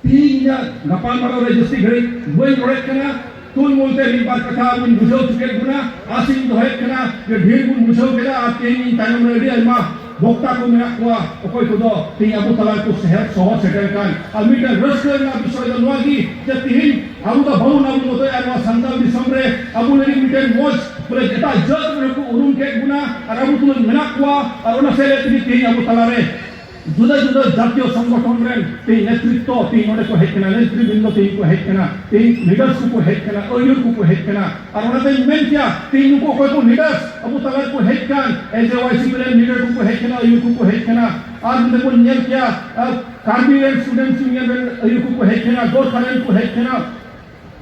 ᱛᱮᱦᱮᱧ ᱤᱧᱟᱹᱜ ᱜᱟᱯᱟᱞᱢᱟᱨᱟᱣ ᱨᱮ ᱡᱟᱹᱥᱛᱤ ᱜᱷᱟᱹᱲᱤᱡ ᱵᱟᱹᱧ ᱨᱚᱲᱮᱫ ᱠᱟᱱᱟ, ᱛᱩᱞ ᱢᱩᱞ ᱛᱮ ᱢᱤᱫ ᱵᱟᱨ ᱠᱟᱛᱷᱟ ᱵᱚᱱ ᱵᱩᱡᱷᱟᱹᱣ ᱦᱚᱪᱚ ᱠᱮᱫ ᱵᱚᱱᱟ᱾ ᱟᱥᱤᱧ ᱫᱚᱦᱚᱭᱮᱫ ᱠᱟᱱᱟ ᱡᱮ ᱰᱷᱮᱨ ᱵᱚᱱ ᱵᱩᱡᱷᱟᱹᱣ ᱠᱮᱫᱟ ᱟᱨ ᱛᱮᱦᱮᱧ ᱤᱧ ᱛᱟᱭᱱᱚᱢ ᱨᱮ ᱟᱹᱰᱤ ᱟᱭᱢᱟ ᱵᱚᱠᱛᱟ ᱠᱚ ᱢᱮᱱᱟᱜ ᱠᱚᱣᱟ, ᱚᱠᱚᱭ ᱠᱚᱫᱚ ᱛᱮᱦᱮᱧ ᱟᱵᱚ ᱛᱟᱞᱟ ᱨᱮᱠᱚ ᱥᱮᱦᱮᱫ ᱥᱚᱦᱚᱨ ᱥᱮᱴᱮᱨ ᱠᱟᱱ᱾ ᱟᱨ ᱢᱤᱫᱴᱟᱝ ᱨᱟᱹᱥᱠᱟᱹ ᱨᱮᱱᱟᱜ ᱵᱤᱥᱚᱭ ᱫᱚ ᱱᱚᱣᱟ ᱜᱮ ᱡᱮ ᱛᱮᱦᱮᱧ ᱟᱵᱚ ᱫᱚ ᱵᱟᱵᱚᱱ ᱟᱵᱚ ᱢᱚᱛᱚᱭᱟ ᱱᱚᱣᱟ ᱥᱟᱱᱛᱟᱲ ᱫᱤᱥᱚᱢ ᱨᱮ, ᱟᱵᱚ ᱞᱟᱹᱜᱤᱫ ᱢᱤᱫᱴᱮᱱ ᱢᱚᱡᱽ ᱵᱚᱞᱮ ᱮᱴᱟᱜ ᱡᱟᱹᱛ ᱠᱚᱨᱮ ᱠᱚ ᱩᱨᱩᱢ ᱠᱮᱫ ᱵᱚᱱᱟ ᱟᱨ ᱟᱵᱚ ᱛᱩᱞᱩᱡ ᱢᱮᱱᱟᱜ ᱠᱚᱣᱟ᱾ ᱟᱨ ᱚᱱᱟ ᱥᱮᱞᱮᱫ ᱛᱮᱜᱮ ᱛᱮᱦᱮᱧ ᱟᱵᱚ ᱛᱟᱞᱟᱨᱮ ᱡᱩᱫᱟ ᱡᱩᱫᱟ ᱡᱟᱛᱤᱭᱚ ᱥᱚᱝᱜᱚᱴᱷᱚᱱ ᱨᱮᱱ ᱛᱮᱦᱮᱧ ᱱᱮᱛᱨᱤᱛᱛᱚ ᱛᱮᱦᱮᱧ ᱱᱚᱰᱮ ᱠᱚ ᱦᱮᱡ ᱠᱟᱱᱟ, ᱱᱮᱛᱨᱤᱵᱨᱤᱱᱫᱚ ᱛᱮᱦᱮᱧ ᱠᱚ ᱦᱮᱡ ᱠᱟᱱᱟ, ᱛᱮᱦᱮᱧ ᱞᱤᱰᱟᱨᱥ ᱠᱚᱠᱚ ᱦᱮᱡ ᱠᱟᱱᱟ, ᱟᱹᱭᱩᱨ ᱠᱚᱠᱚ ᱦᱮᱡ ᱠᱟᱱᱟ᱾ ᱟᱨ ᱚᱱᱟᱛᱮᱧ ᱢᱮᱱ ᱠᱮᱭᱟ ᱛᱮᱦᱮᱧ ᱱᱩᱠᱩ ᱚᱠᱚᱭ ᱠᱚ ᱞᱤᱰᱟᱨᱥ ᱟᱵᱚ ᱛᱟᱞᱟ ᱨᱮᱠᱚ ᱦᱮᱡ ᱠᱟᱱ, ᱮᱡᱮᱣᱟᱭᱥᱤᱯᱤ ᱨᱮᱱ ᱞᱤᱰᱟᱨ ᱠᱚᱠᱚ ᱦᱮᱡ ᱠᱟᱱᱟ, ᱟᱹᱭᱩᱨ ᱠᱚᱠᱚ ᱦᱮᱡ ᱠᱟᱱᱟ᱾ ᱟᱨ ᱱᱚᱰᱮ ᱵᱚᱱ ᱧᱮᱞ ᱠᱮᱭᱟ, ᱟᱨ ᱠᱟᱨᱵᱤ ᱨᱮᱱ ᱥᱴᱩᱰᱮᱱᱴᱥ ᱤᱭᱩᱱᱤᱭᱚᱱ ᱨᱮᱱ ᱟᱹᱭᱩᱨ ᱠᱚᱠᱚ ᱦᱮᱡ ᱠᱟᱱᱟ, ᱜᱳᱨᱠᱷᱟ ᱨᱮᱱ ᱠᱚ ᱦᱮᱡ ᱠᱟᱱᱟ,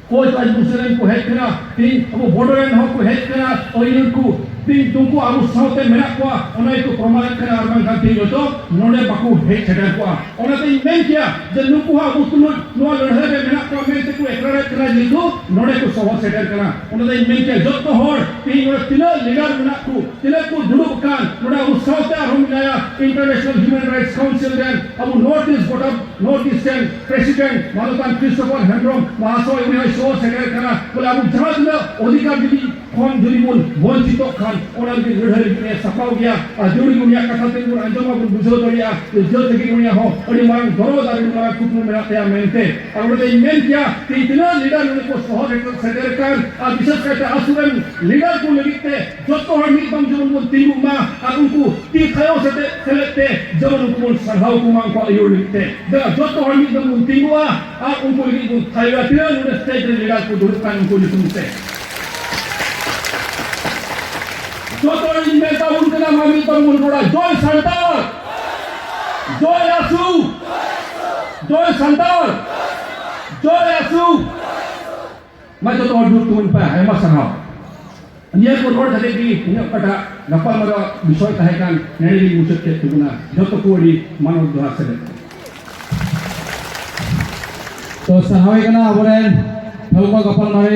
ᱠᱳᱪ ᱨᱟᱡᱽᱵᱚᱝᱥᱤ ᱨᱮᱱ ᱠᱚ ᱦᱮᱡ ᱠᱟᱱᱟ, ᱛᱮᱦᱮᱧ ᱟᱵᱚ ᱵᱚᱰᱳ ᱨᱮᱱ ᱦᱚᱸ ᱠᱚ ᱦᱮᱡ ᱠᱟᱱᱟ, ᱟᱹᱭᱩᱨ ᱠᱚ ᱛᱮᱦᱮᱧ ᱩᱱᱠᱩ ᱟᱵᱚ ᱥᱟᱶᱛᱮ ᱢᱮᱱᱟᱜ ᱠᱚᱣᱟ, ᱚᱱᱟ ᱜᱮᱠᱚ ᱯᱨᱚᱢᱟᱱᱮᱫ ᱠᱟᱱᱟ, ᱟᱨ ᱵᱟᱝᱠᱷᱟᱱ ᱛᱮᱦᱮᱧ ᱦᱚᱭᱛᱳ ᱱᱚᱰᱮ ᱵᱟᱠᱚ ᱦᱮᱡ ᱥᱮᱴᱮᱨ ᱠᱚᱜᱼᱟ᱾ ᱚᱱᱟᱛᱮᱧ ᱢᱮᱱ ᱠᱮᱭᱟ ᱡᱮ ᱱᱩᱠᱩ ᱦᱚᱸ ᱟᱵᱚ ᱛᱩᱞᱩᱡ ᱱᱚᱣᱟ ᱞᱟᱹᱲᱦᱟᱹᱭ ᱨᱮ ᱢᱮᱱᱟᱜ ᱠᱚᱣᱟ ᱢᱮᱱᱛᱮ ᱠᱚ ᱮᱠᱨᱟᱨᱮᱫ ᱠᱟᱱᱟ, ᱡᱮᱦᱮᱛᱩ ᱱᱚᱰᱮ ᱠᱚ ᱥᱚᱦᱚᱨ ᱥᱮᱴᱮᱨ ᱠᱟᱱᱟ᱾ ᱚᱱᱟᱛᱮᱧ ᱢᱮᱱ ᱠᱮᱭᱟ ᱡᱚᱛᱚ ᱦᱚᱲ ᱛᱮᱦᱮᱧ ᱱᱚᱰᱮ ᱛᱤᱱᱟᱹᱜ ᱞᱤᱰᱟᱨ ᱢᱮᱱᱟᱜ ᱠᱚ, ᱛᱤᱱᱟᱹᱜ ᱠᱚ ᱫᱩᱲᱩᱵ ᱟᱠᱟᱱ, ᱱᱚᱰᱮ ᱟᱵᱚ ᱥᱟᱶᱛᱮ ᱟᱨᱦᱚᱸ ᱢᱮᱱᱟᱭᱟ International Human Rights Council ᱨᱮᱱ ᱟᱵᱚ ᱱᱚᱨᱛᱷ ᱤᱥᱴ ᱜᱚᱴᱟ ᱱᱚᱨᱛᱷ ᱤᱥᱴ ᱨᱮᱱ ᱯᱨᱮᱥᱤᱰᱮᱱᱴ ᱢᱟᱱᱚᱛᱟᱱ ᱠᱨᱤᱥᱴᱳᱯᱷᱟᱨ ᱦᱮᱢᱵᱨᱚᱢ ᱢᱟᱦᱟᱥᱚᱭ ᱩᱱᱤ ᱦᱚᱸᱭ ᱥᱚᱦᱚᱨ ᱥᱮᱴᱮᱨ ᱠᱟᱱᱟ᱾ ᱵᱚᱞᱮ ᱟᱵᱚ ᱡᱟᱦᱟᱸ ᱛᱤᱱᱟᱹᱜ ᱚᱫᱷᱤᱠᱟᱨ ᱡᱩᱫᱤ ᱠᱷᱚᱱ ᱡᱩᱫᱤ ᱵᱚᱱ ᱵᱚᱧᱪᱤᱛᱚᱜ ᱠᱷᱟᱱ ᱚᱱᱟ ᱞᱟᱹᱜᱤᱫ ᱞᱟᱹᱲᱦᱟᱹᱭ ᱞᱟᱹᱜᱤᱫ ᱮ ᱥᱟᱯᱲᱟᱣ ᱜᱮᱭᱟ᱾ ᱟᱨ ᱡᱩᱫᱤ ᱩᱱᱤᱭᱟᱜ ᱠᱟᱛᱷᱟ ᱛᱮ ᱵᱚᱱ ᱟᱸᱡᱚᱢᱟ ᱵᱚᱱ ᱵᱩᱡᱷᱟᱹᱣ ᱫᱟᱲᱮᱭᱟᱜᱼᱟ ᱡᱮ ᱡᱟᱹᱛ ᱞᱟᱹᱜᱤᱫ ᱩᱱᱤᱭᱟᱜ ᱦᱚᱸ ᱟᱹᱰᱤ ᱢᱟᱨᱟᱝ ᱫᱚᱨᱚᱫ ᱟᱨ ᱟᱹᱰᱤ ᱢᱟᱨᱟᱝ ᱠᱩᱠᱢᱩ ᱢᱮᱱᱟᱜ ᱛᱟᱭᱟ ᱢᱮᱱᱛᱮ᱾ ᱟᱨ ᱚᱸᱰᱮ ᱤᱧ ᱢᱮᱱ ᱠᱮᱭᱟ ᱛᱮᱦᱮᱧ ᱛᱤᱱᱟᱹᱜ ᱞᱤᱰᱟᱨ ᱱᱚᱰᱮ ᱠᱚ ᱥᱚᱦᱚᱨ ᱨᱮᱠᱚ ᱥᱮᱴᱮᱨ ᱠᱟᱱ ᱟᱨ ᱵᱤᱥᱮᱥ ᱠᱟᱭᱛᱮ ᱟᱥᱩ ᱨᱮᱱ ᱞᱤᱰᱟᱨ ᱠᱚ ᱞᱟᱹᱜᱤᱫ ᱛᱮ ᱡᱚᱛᱚ ᱦᱚᱲ ᱢᱤᱫ ᱫᱚᱢ ᱡᱮᱢᱚᱱ ᱵᱚᱱ ᱛᱤᱸᱜᱩᱜ ᱢᱟ ᱟᱨ ᱩᱱᱠᱩ ᱛᱤ ᱛᱷᱟᱭᱚ ᱥᱮᱞᱮᱫ ᱥᱮᱞᱮᱫ ᱛᱮ ᱡᱮᱢᱚᱱ ᱩᱱᱠᱩ ᱵᱚᱱ ᱥᱟᱨᱦᱟᱣ ᱠᱚᱢᱟ ᱩᱱᱠᱩᱣᱟᱜ ᱟᱹᱭᱩᱨ ᱞᱟᱹᱜᱤᱫ ᱛᱮ᱾ ᱫᱮᱞᱟ ᱡᱚᱛᱚ ᱦᱚᱲ ᱢᱤᱫ ᱫᱚᱢ ᱵᱚᱱ ᱛᱤᱸᱜᱩᱜᱼᱟ ᱟᱨ ᱩᱱᱠᱩ ᱞᱟᱹᱜᱤᱫ ᱵᱚᱱ ᱛᱷᱟᱭᱚᱭᱟ᱾ ᱛᱤᱱᱟᱹᱜ ᱱᱚᱰᱮ ᱥᱴᱮᱡ ᱨᱮ ᱞᱤᱰᱟᱨ ᱠᱚ ᱫᱩᱲᱩᱵ ᱠᱟᱱ ᱩᱱᱠᱩ ᱧᱩᱛᱩᱢ ᱛᱮ᱾ ᱡᱚᱛᱚ ᱦᱚᱲ ᱤᱧ ᱢᱮᱛᱟ ᱵᱚᱱ ᱠᱟᱱᱟ, ᱢᱟ ᱢᱤᱫ ᱫᱚᱢ ᱵᱚᱱ ᱨᱚᱲᱟ, ᱡᱚᱭ ᱥᱟᱱᱛᱟᱲ, ᱡᱚᱭ ᱟᱥᱩ, ᱡᱚᱭ ᱥᱟᱱᱛᱟᱲ, ᱡᱚᱭ ᱟᱥᱩ᱾ ᱢᱟ ᱡᱚᱛᱚ ᱦᱚᱲ ᱫᱩᱲᱩᱵ ᱛᱤᱸᱜᱩᱱ ᱯᱮ, ᱟᱭᱢᱟ ᱥᱟᱨᱦᱟᱣ᱾ ᱱᱤᱭᱟᱹ ᱠᱚ ᱨᱚᱲ ᱠᱟᱛᱮ ᱜᱮ ᱤᱧᱟᱹᱜ ᱚᱠᱟᱴᱟᱜ ᱜᱟᱯᱟᱞᱢᱟᱨᱟᱣ ᱵᱤᱥᱚᱭ ᱛᱟᱦᱮᱸ ᱠᱟᱱ, ᱱᱚᱰᱮ ᱜᱮᱧ ᱢᱩᱪᱟᱹᱫ ᱠᱮᱫ ᱛᱟᱵᱚᱱᱟ᱾ ᱡᱚᱛᱚ ᱠᱚ ᱟᱹᱰᱤ ᱢᱟᱱᱚᱛ ᱡᱚᱦᱟᱨ ᱥᱮᱞᱮᱫ᱾ ᱛᱚ, ᱥᱟᱨᱦᱟᱣ ᱦᱩᱭ ᱠᱟᱱᱟ ᱟᱵᱚᱨᱮᱱ ᱴᱷᱟᱹᱣᱠᱟᱹ ᱜᱟᱯᱟᱞᱢᱟᱨᱟᱣ